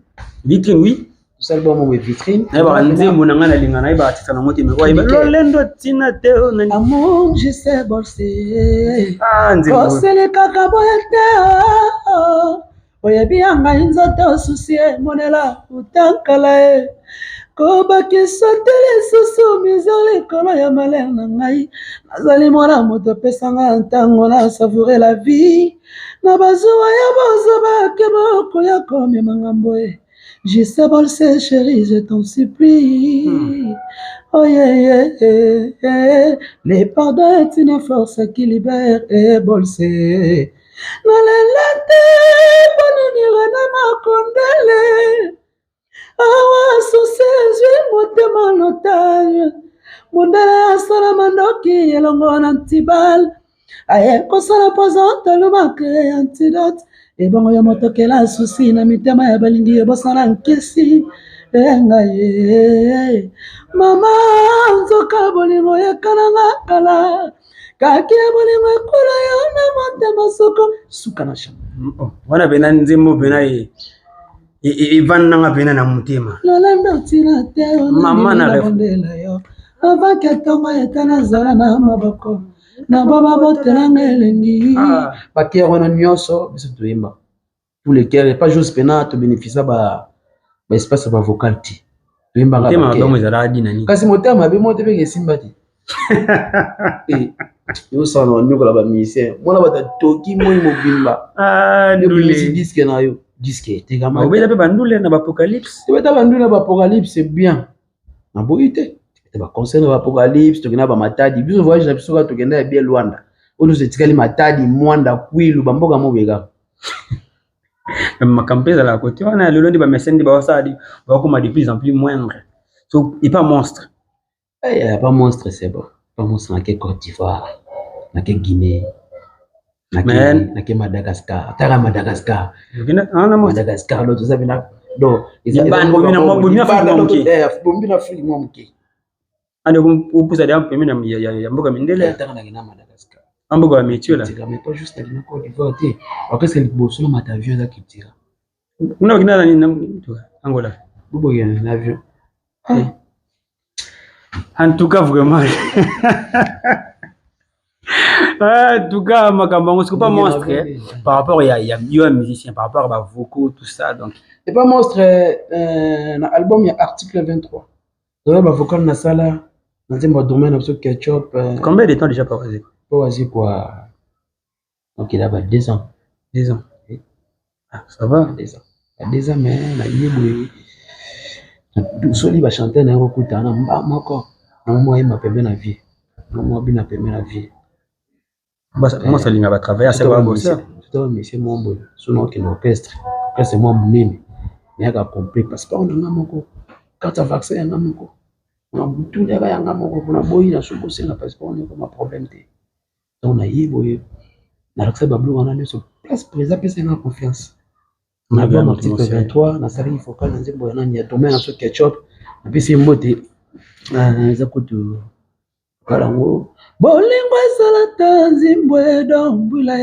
Vitrine, oui. Tosala album moko boye, Vitrine. Nayebaka nzembo na ngai nalinga, nayebaka titre nango te, mais lolendo ntina te. Amour je bolse oselekaka boye te, oyebi ya ngai nzoto susi emonela utankala ye, kobakisa te lisusu misère likolo ya malheur na ngai. Nazali mwana moto, apesanga ntango na savoure la vie na bazuwa ya bozoba ke bokoya komema ngambo ye. Je bolse chéri, je t'en supplie. Oh yeah. Le pardon est une force qui libère et bolse. Nalela te mpo nini rena makondele awa susi ezwi motema lotage. Mondele asala mandoki elongo na ntibal, aye kosala poison, tolobaka antidote ebongo yo motokela susi na mitema ya balingi ebosana nkisi engai. Mama, nzoka bolingo ekananga kala, kaki ya bolingo ekola yo na motema soko suka na chambre. Wana pena nzembo pena evandanga pena na motema. Lolendo ntina te. Mama na bondela yo avant ke ntongo eta, nazala na maboko na bo babotelanga elengi. Bachœur wana nyonso biso toyemba, tous les chœurs. Pas juste pena tobénéficia ba baespace ya bavocal te, toyembaka. Motema ezalaka dinani. Kasi motema mabe mo te peke esimba te, yosala na banyokola bamusicien mwana bato atoki moi mobimba, obimisi disque na yo, disque etekama. Obeta mpe bandule na baapocalypse. Tobeta bandule na baapocalypse, c'est bien, naboyi te. Tobeta baconcert na baapocalypse, tokenda bamatadi. Biso voyage na biso kaka tokenda ya bien Lwanda, oyo nyonso etikali Matadi, Mwanda, Kwilu, bamboka moboye kaka. Makambo mpe ezalaka kote wana. Lelo nde bamesene nde baosala, bakoma de plus en plus moindre, so epa monstre. Eh, pas monstre, c'est bon. Pas monstre, nake Côte d'Ivoire, nake Guinée, nake Madagascar. Tara Madagascar. Madagascar, l'autre, ça vient. Donc, bombi na Afrique mwa moke. Ande opusa deja pembeni ya mboka mindele. Ntango nakenda Madagascar. Mboka ya métier là. Mais pas juste nakenda Côte d'Ivoire te. Orchestre liboso na mata avion eza Cultura. Kuna bakenda na nini? Angola. Bobokenda na avion. En tout cas vraiment. En tout cas, makambo yango c'est pas monstre par rapport ya yo ya musicien, par rapport à ba vocaux, tout ça, donc. C'est pas monstre na album ya Article 23. Toza ba vocal na sala na nzembo ya domaine na biso Ketchup. Combien de temps déjà par Wazekwa? Po Wazekwa. Donc il a ba 2 ans. 2 ans. Oui. Ah, ça va. 2 ans. 2 ans mais na yebwe. Soli ba chanteur na yokuta na mba moko. Na mwa yemba pembe na vie. Na mwa bina pembe na vie. Moi ça linga ba travailler c'est pas bosser. Tout à monsieur Mombo, son orchestre. Orchestre moi munene. Nayaka complet passeport na nga moko. Carte ya vaccin ya nga moko. Na butu yaka ya nga moko mpona boyi na soki osenga passeport wana ekoma problème te. Donc naye boye nalakisa babiloko wana nyonso place président apesa nga confiance. Na album Article 23 nasalaki vocal na nzembo ya nani ya domaine na so Ketchup, napesi ye mbote. Eza kutu vocal yango bolingo ezala ta nzimbo edombwila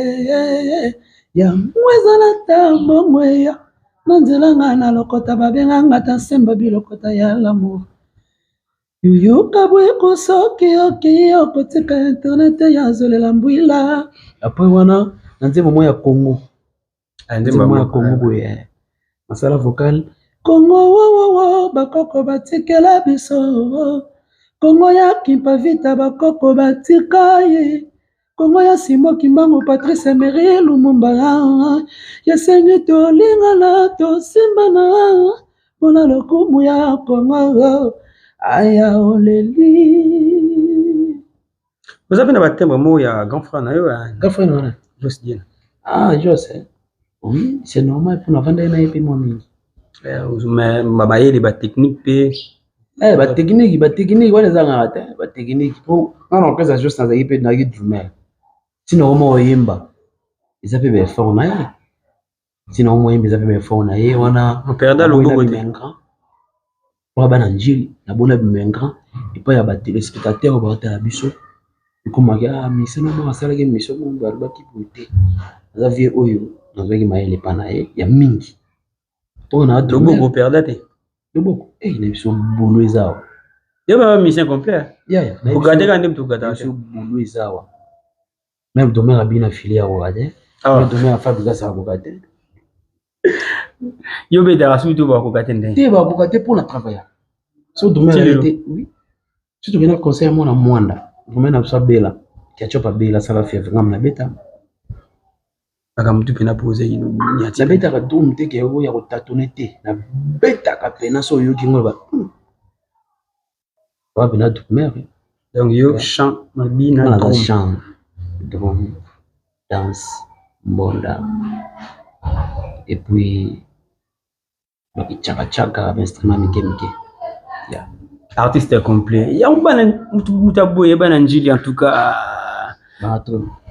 yango ezala ta mbongo eya na nzela nga na lokota babenganga ta nsemba bilokota ya l'amour. Yoka bweko soki oki okotika internet ya zolela mbwila. Après wana na nzembo moko ya Congo. Nzembo moko ya Congo boye. Masala vocal Congo wo wo wo bakoko batikela biso. Congo ya Kimpa Vita bakoko batika ye. Congo ya Simon Kimbangu Patrice Emery Lumumba. Yesengi tolingana tosimbana mpona lokumu ya Congo. Aya oleli. Vous avez un timbre mot ya grand frère na yo. Grand frère wana. Jos Diena. Ah Jos. Oui, c'est normal pour navanda na ye pe mwa mingi. Mais babayeli ba technique pe. Ba technique wana ezangaka te, ba technique po nga na orchestre Jos nazalaki pe nazalaki drummer. Tina omo oyemba eza pe ba effort na ye. Tina omo oyemba eza pe ba effort na ye wana. On perd loboko te. Pour bana Njili na bona bima grand et pas ya ba téléspectateurs ba tala biso. Ekomaki ah mission mo asalaki mission mo balobaki boye te. Aza vie oyo nazwaki mayele pa na ye ya mingi. To na loboko perda te. Loboko na biso bolo eza awa. Yo ba mission complet. Ya ya. Ogate ka nde mtu gata. Biso bolo eza awa. Même domaine abina filet ya kokate. Même domaine ya Fabrice ya kokate. Yo betaka surtout bakoka te ndenge. Te bakoka te pour na travailler. So domaine te oui. Si tu viens conseil mona mwanda, domaine na biso abela. Ketchup abela sala fièvre ngam na beta. Aka mutu pena poser ino nyati. Na beta ka drum te ke oyo ya ko tâtonner te. Na beta ka pena so yoki ngo ba. Ba pena drummer. Donc yo chant mabina drum. Chant, drum, danse, mbonda. Et puis tchaka tchaka instrument mike mike. Yeah. Artiste complet. Ya bana mutu boye bana Njili en tout cas.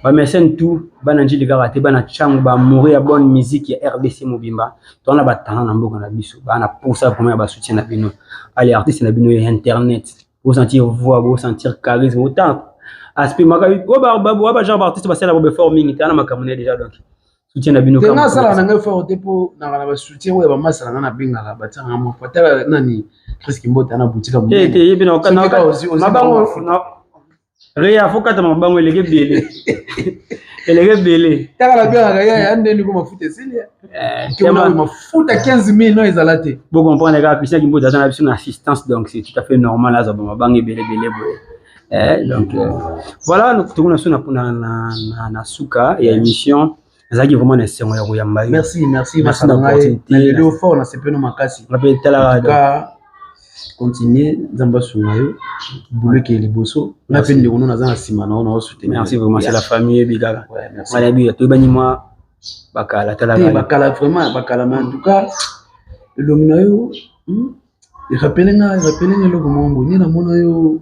Ba mécène tout bana Njili kaka te bana changu ba mourir ya bonne musique ya RDC mobimba. Tona ba talent na mboka na biso. Bana pour ça vraiment ba soutien na bino. Allez artiste na bino ya internet. Vous sentir voix, vous sentir charisme autant. Aspect maka o ba ba ba genre artiste ba sala ba fort mingi tana makamune déjà donc. Soutien na bino kama. Sala na ngai fort te po na ba soutien oyo ba masala na bengaka ba tanga mo fatala nani Chris Kimbota na boutique mo. Te te yebi na kana mabango na Rea faut kata mabango eleke belé. Eleke belé. Taka la bengaka ya ya ndeni ko mafuta esili. Tema mafuta 15 000 non ezala te. Bon comprendre ka Christian Kimbota na biso na assistance donc c'est tout à fait normal aza ba mabango belé belé boye. Donc voilà nous tourne sur na suka et émission. Azaki vraiment na sengo ya koyamba yo. Merci, merci, merci na l'opportunité. Na lelo fort na sepeno makasi. Rappel tala en tout cas continuer nzamba sunga yo. Boulot qui est liboso. Na pe ndeko na za na sima na ona soutenir. Merci vraiment, c'est la famille bigala. Ouais, merci. Wala bi to bani moi bakala tala. Te bakala vraiment bakala mais en tout cas elongi na yo rappelez nga eloko mongo ni na mona yo.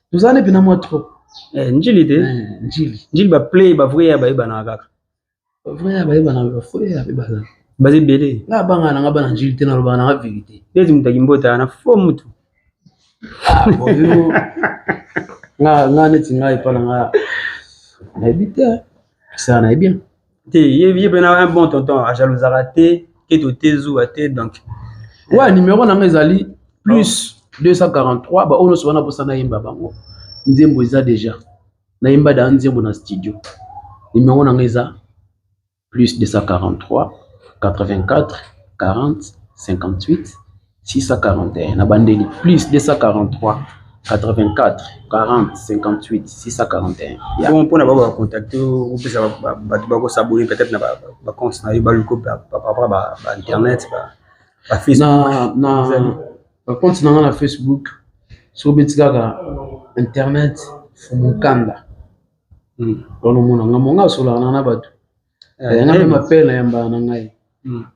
Tozana pe na moi trop. Njili te. Njili. Njili ba play ba vrai ba yebana kaka. Vrai ba yebana ba faux ya ba bana. Bazi belé. Nga banga na nga bana Njili te na loba na vérité. Neti mutu akimbota na faux mutu. Ah, bon, yo nga neti ngai epa na nga nayebi te, sala nayebi bien. Te, ye mpena un bon tonton, ajalousaka te, keto te, zuwa te, donc. Ouais, numéro na nga ezali plus 243. Baoyo nyonso wana mposa nayemba bango nzembo, eza déjà nayemba da nzembo na studio. Numéro na nga eza plus 243 84 40 58 641. Na bandeli, plus 243 84 40 58 641. Yeah. Bon, mpona bao bacontacte, opesa bato bakosabone peut-être na bacompte na yo, baluko par rapport ba internet, bafacebook. Na bacompte na nga na Facebook, soki obeti kaka Internet Fumukanda, wana omona nga. Monga asolaka na bato nga, même appel nayambaka na ngai.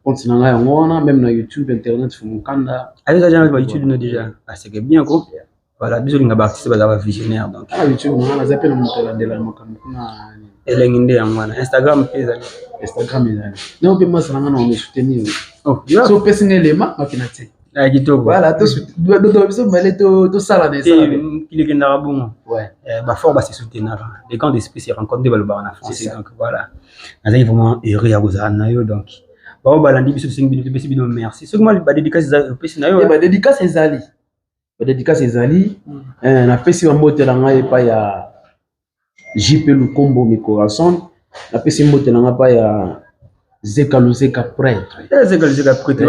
Compte na ngai yango wana, même na YouTube, Internet Fumukanda. Aza déjà ba YouTube no déjà. Ah, c'est que bien quoi. Voilà, biso linga ba artiste baza ba visionnaire, donc. Ah, YouTube na ngai naza mpe na moto alandela makambo kuna. Elengi nde yango wana. Instagram mpe ezali? Instagram ezali nango mpe. Masala nga na ome soutenir. So opesi nga elema, makina te. Ah, kitoko. Voilà, to biso mibale tosala na esala. Mokili ekendaka bongo. Bafort base soutenaka, les grands esprits se rencontrent nde balobaka na français. Donc voilà, nazali vraiment heureux ya kozala na yo. Donc bao balandi biso, tosengi bino, topesi bino merci. Soki mwa badédicace eza, opesi na yo. Badédicace ezali, badédicace ezali. Napesi bambote na ngai epai ya JP Lukombo Mikorason, napesi mbote na ngai epai ya Zeka Luzeka prêtre. Zeka Luzeka prêtre,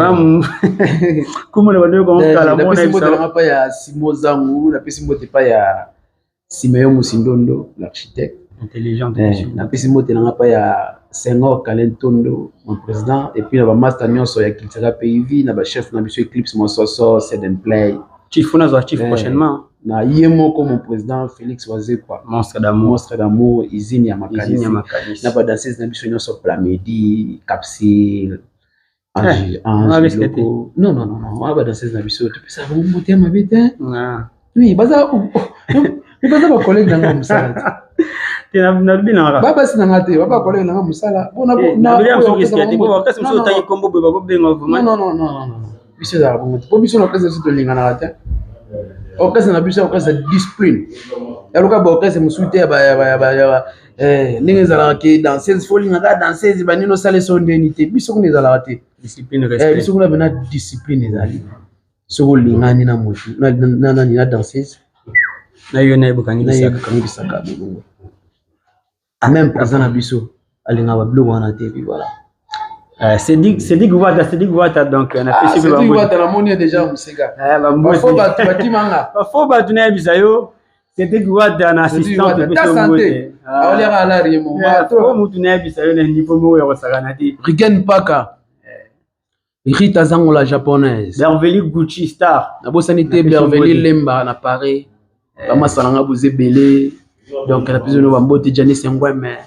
komona bandeko. Napesi mbote na ngai epai ya Simo Zangu, napesi mbote epai ya Simeon Musindondo l'architecte. Intelligent. Napesi mbote na ngai epai ya Senghor Kalentondo, mon président, et puis na bamaster nyonso ya Kiltisaka PIV, na bachef na biso Eclipse Mososo, Sed Play. Chief, nazwa chief prochainement. Na ye moko mon président Félix Wazekwa. Monstre d'amour. Monstre d'amour, usine ya makanisi. Na badanseuse na biso nyonso, Plamedi, Capsule, Ange, Ange Loko. Non, non, non, non, wana badanseuse na biso, topesa bango mbote ya mabe te. Oui, baza bacollègue na nga mosala te. Nabinaka. Babasi na nga te, ba bacollègue na nga mosala. Non, non, non, non, biso ezalaka bongo te, po biso na orchestre biso tolinganaka te. Orchestre na biso, orchestre discipline yaluka. Baorchestre mosusu te ndenge ezalaka ke danseuse fo olingaka danseuse banini, osala eso ndeni te. Biso kuna ezalaka te. Biso kuna pena discipline ezali. Soki olingani na motu nani na danseuse, na yo nayebukangi. Bisaka bolongo. Même président na biso alingaka babiloko wana te, puis voilà. Cédric, Cédric Wata, Cédric Wata, donc na pesi. Cédric Wata, namoni déjà mosika. Bafo bato bakimanga. Bafo bato nayebisa yo, Cédric Wata na assistante. Santé aoliaka alari mo mutu nayebisa yo na niveau moko ya kosakana te. Rigen Paka, Rita Zangola japonaise. Berveli Gucci Star. Nabosani te Berveli Lemba na Paris, bamasala nga boza ebele. Donc napesi bino bambote. Janis Ngweme,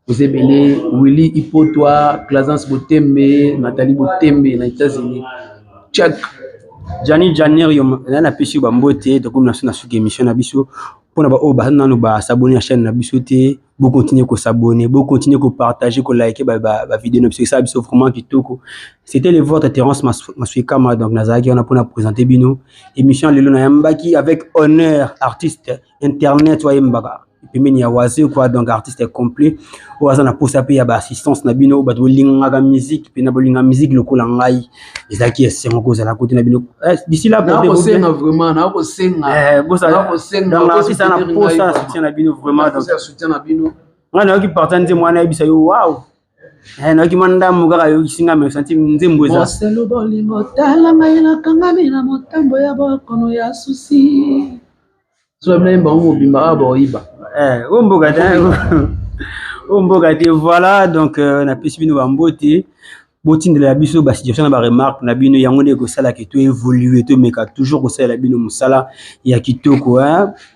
boza ebele. Willy Ipotwa, Clasance Botembe, Nathalie Botembe na États-Unis, check. Jani Janer yo, napesi yo bambote. Tokomi na so na suki émission na biso. Mpona baoyo baza nano basabone na chaîne na biso te, bocontinue kosabone, bocontinue kopartage, kolike bavideo na biso, esala biso vraiment kitoko. C'était le vôtre Terence Masuikama. Donc nazalaki wana mpona présenter bino émission lelo. Nayambaki avec honneur artiste internet wayembaka pembeni ya Waze quoi, donc artiste complet oyo aza na posa mpe ya baassistance na bino. Bato bolingaka musique mpe na bolinga musique lokola ngai, ezalaki esengo kozala kote na bino d'ici là. Nakosenga vraiment, nakosenga. Donc artiste na posa ya soutien na bino vraiment. Donc soutien na bino. Ngai nayoki parta nzembo wana, yebisa yo wow, nayoki mwa ndambo kaka, yokisi nga, mais santi nzembo eza. Moselo bolingo, tala ngai nakangami na motambo ya bokono ya susi. So bina yemba ngo mobimba awa, baoyiba. Oyo mboka te, oyo mboka te. Voilà, donc napesi bino bambote. Botindela biso basuggestion na baremarque na bino, yango nde ekosalaka to évolue, tomeka toujours kosalela bino mosala ya kitoko.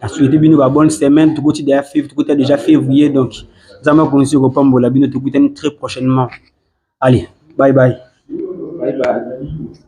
Nasouhaite bino ba bonne semaine. Tokoti déjà février, tokota déjà février, donc Nzambe akonzi kopambola bino. Tokutani très prochainement. Allez, bye bye. Bye bye.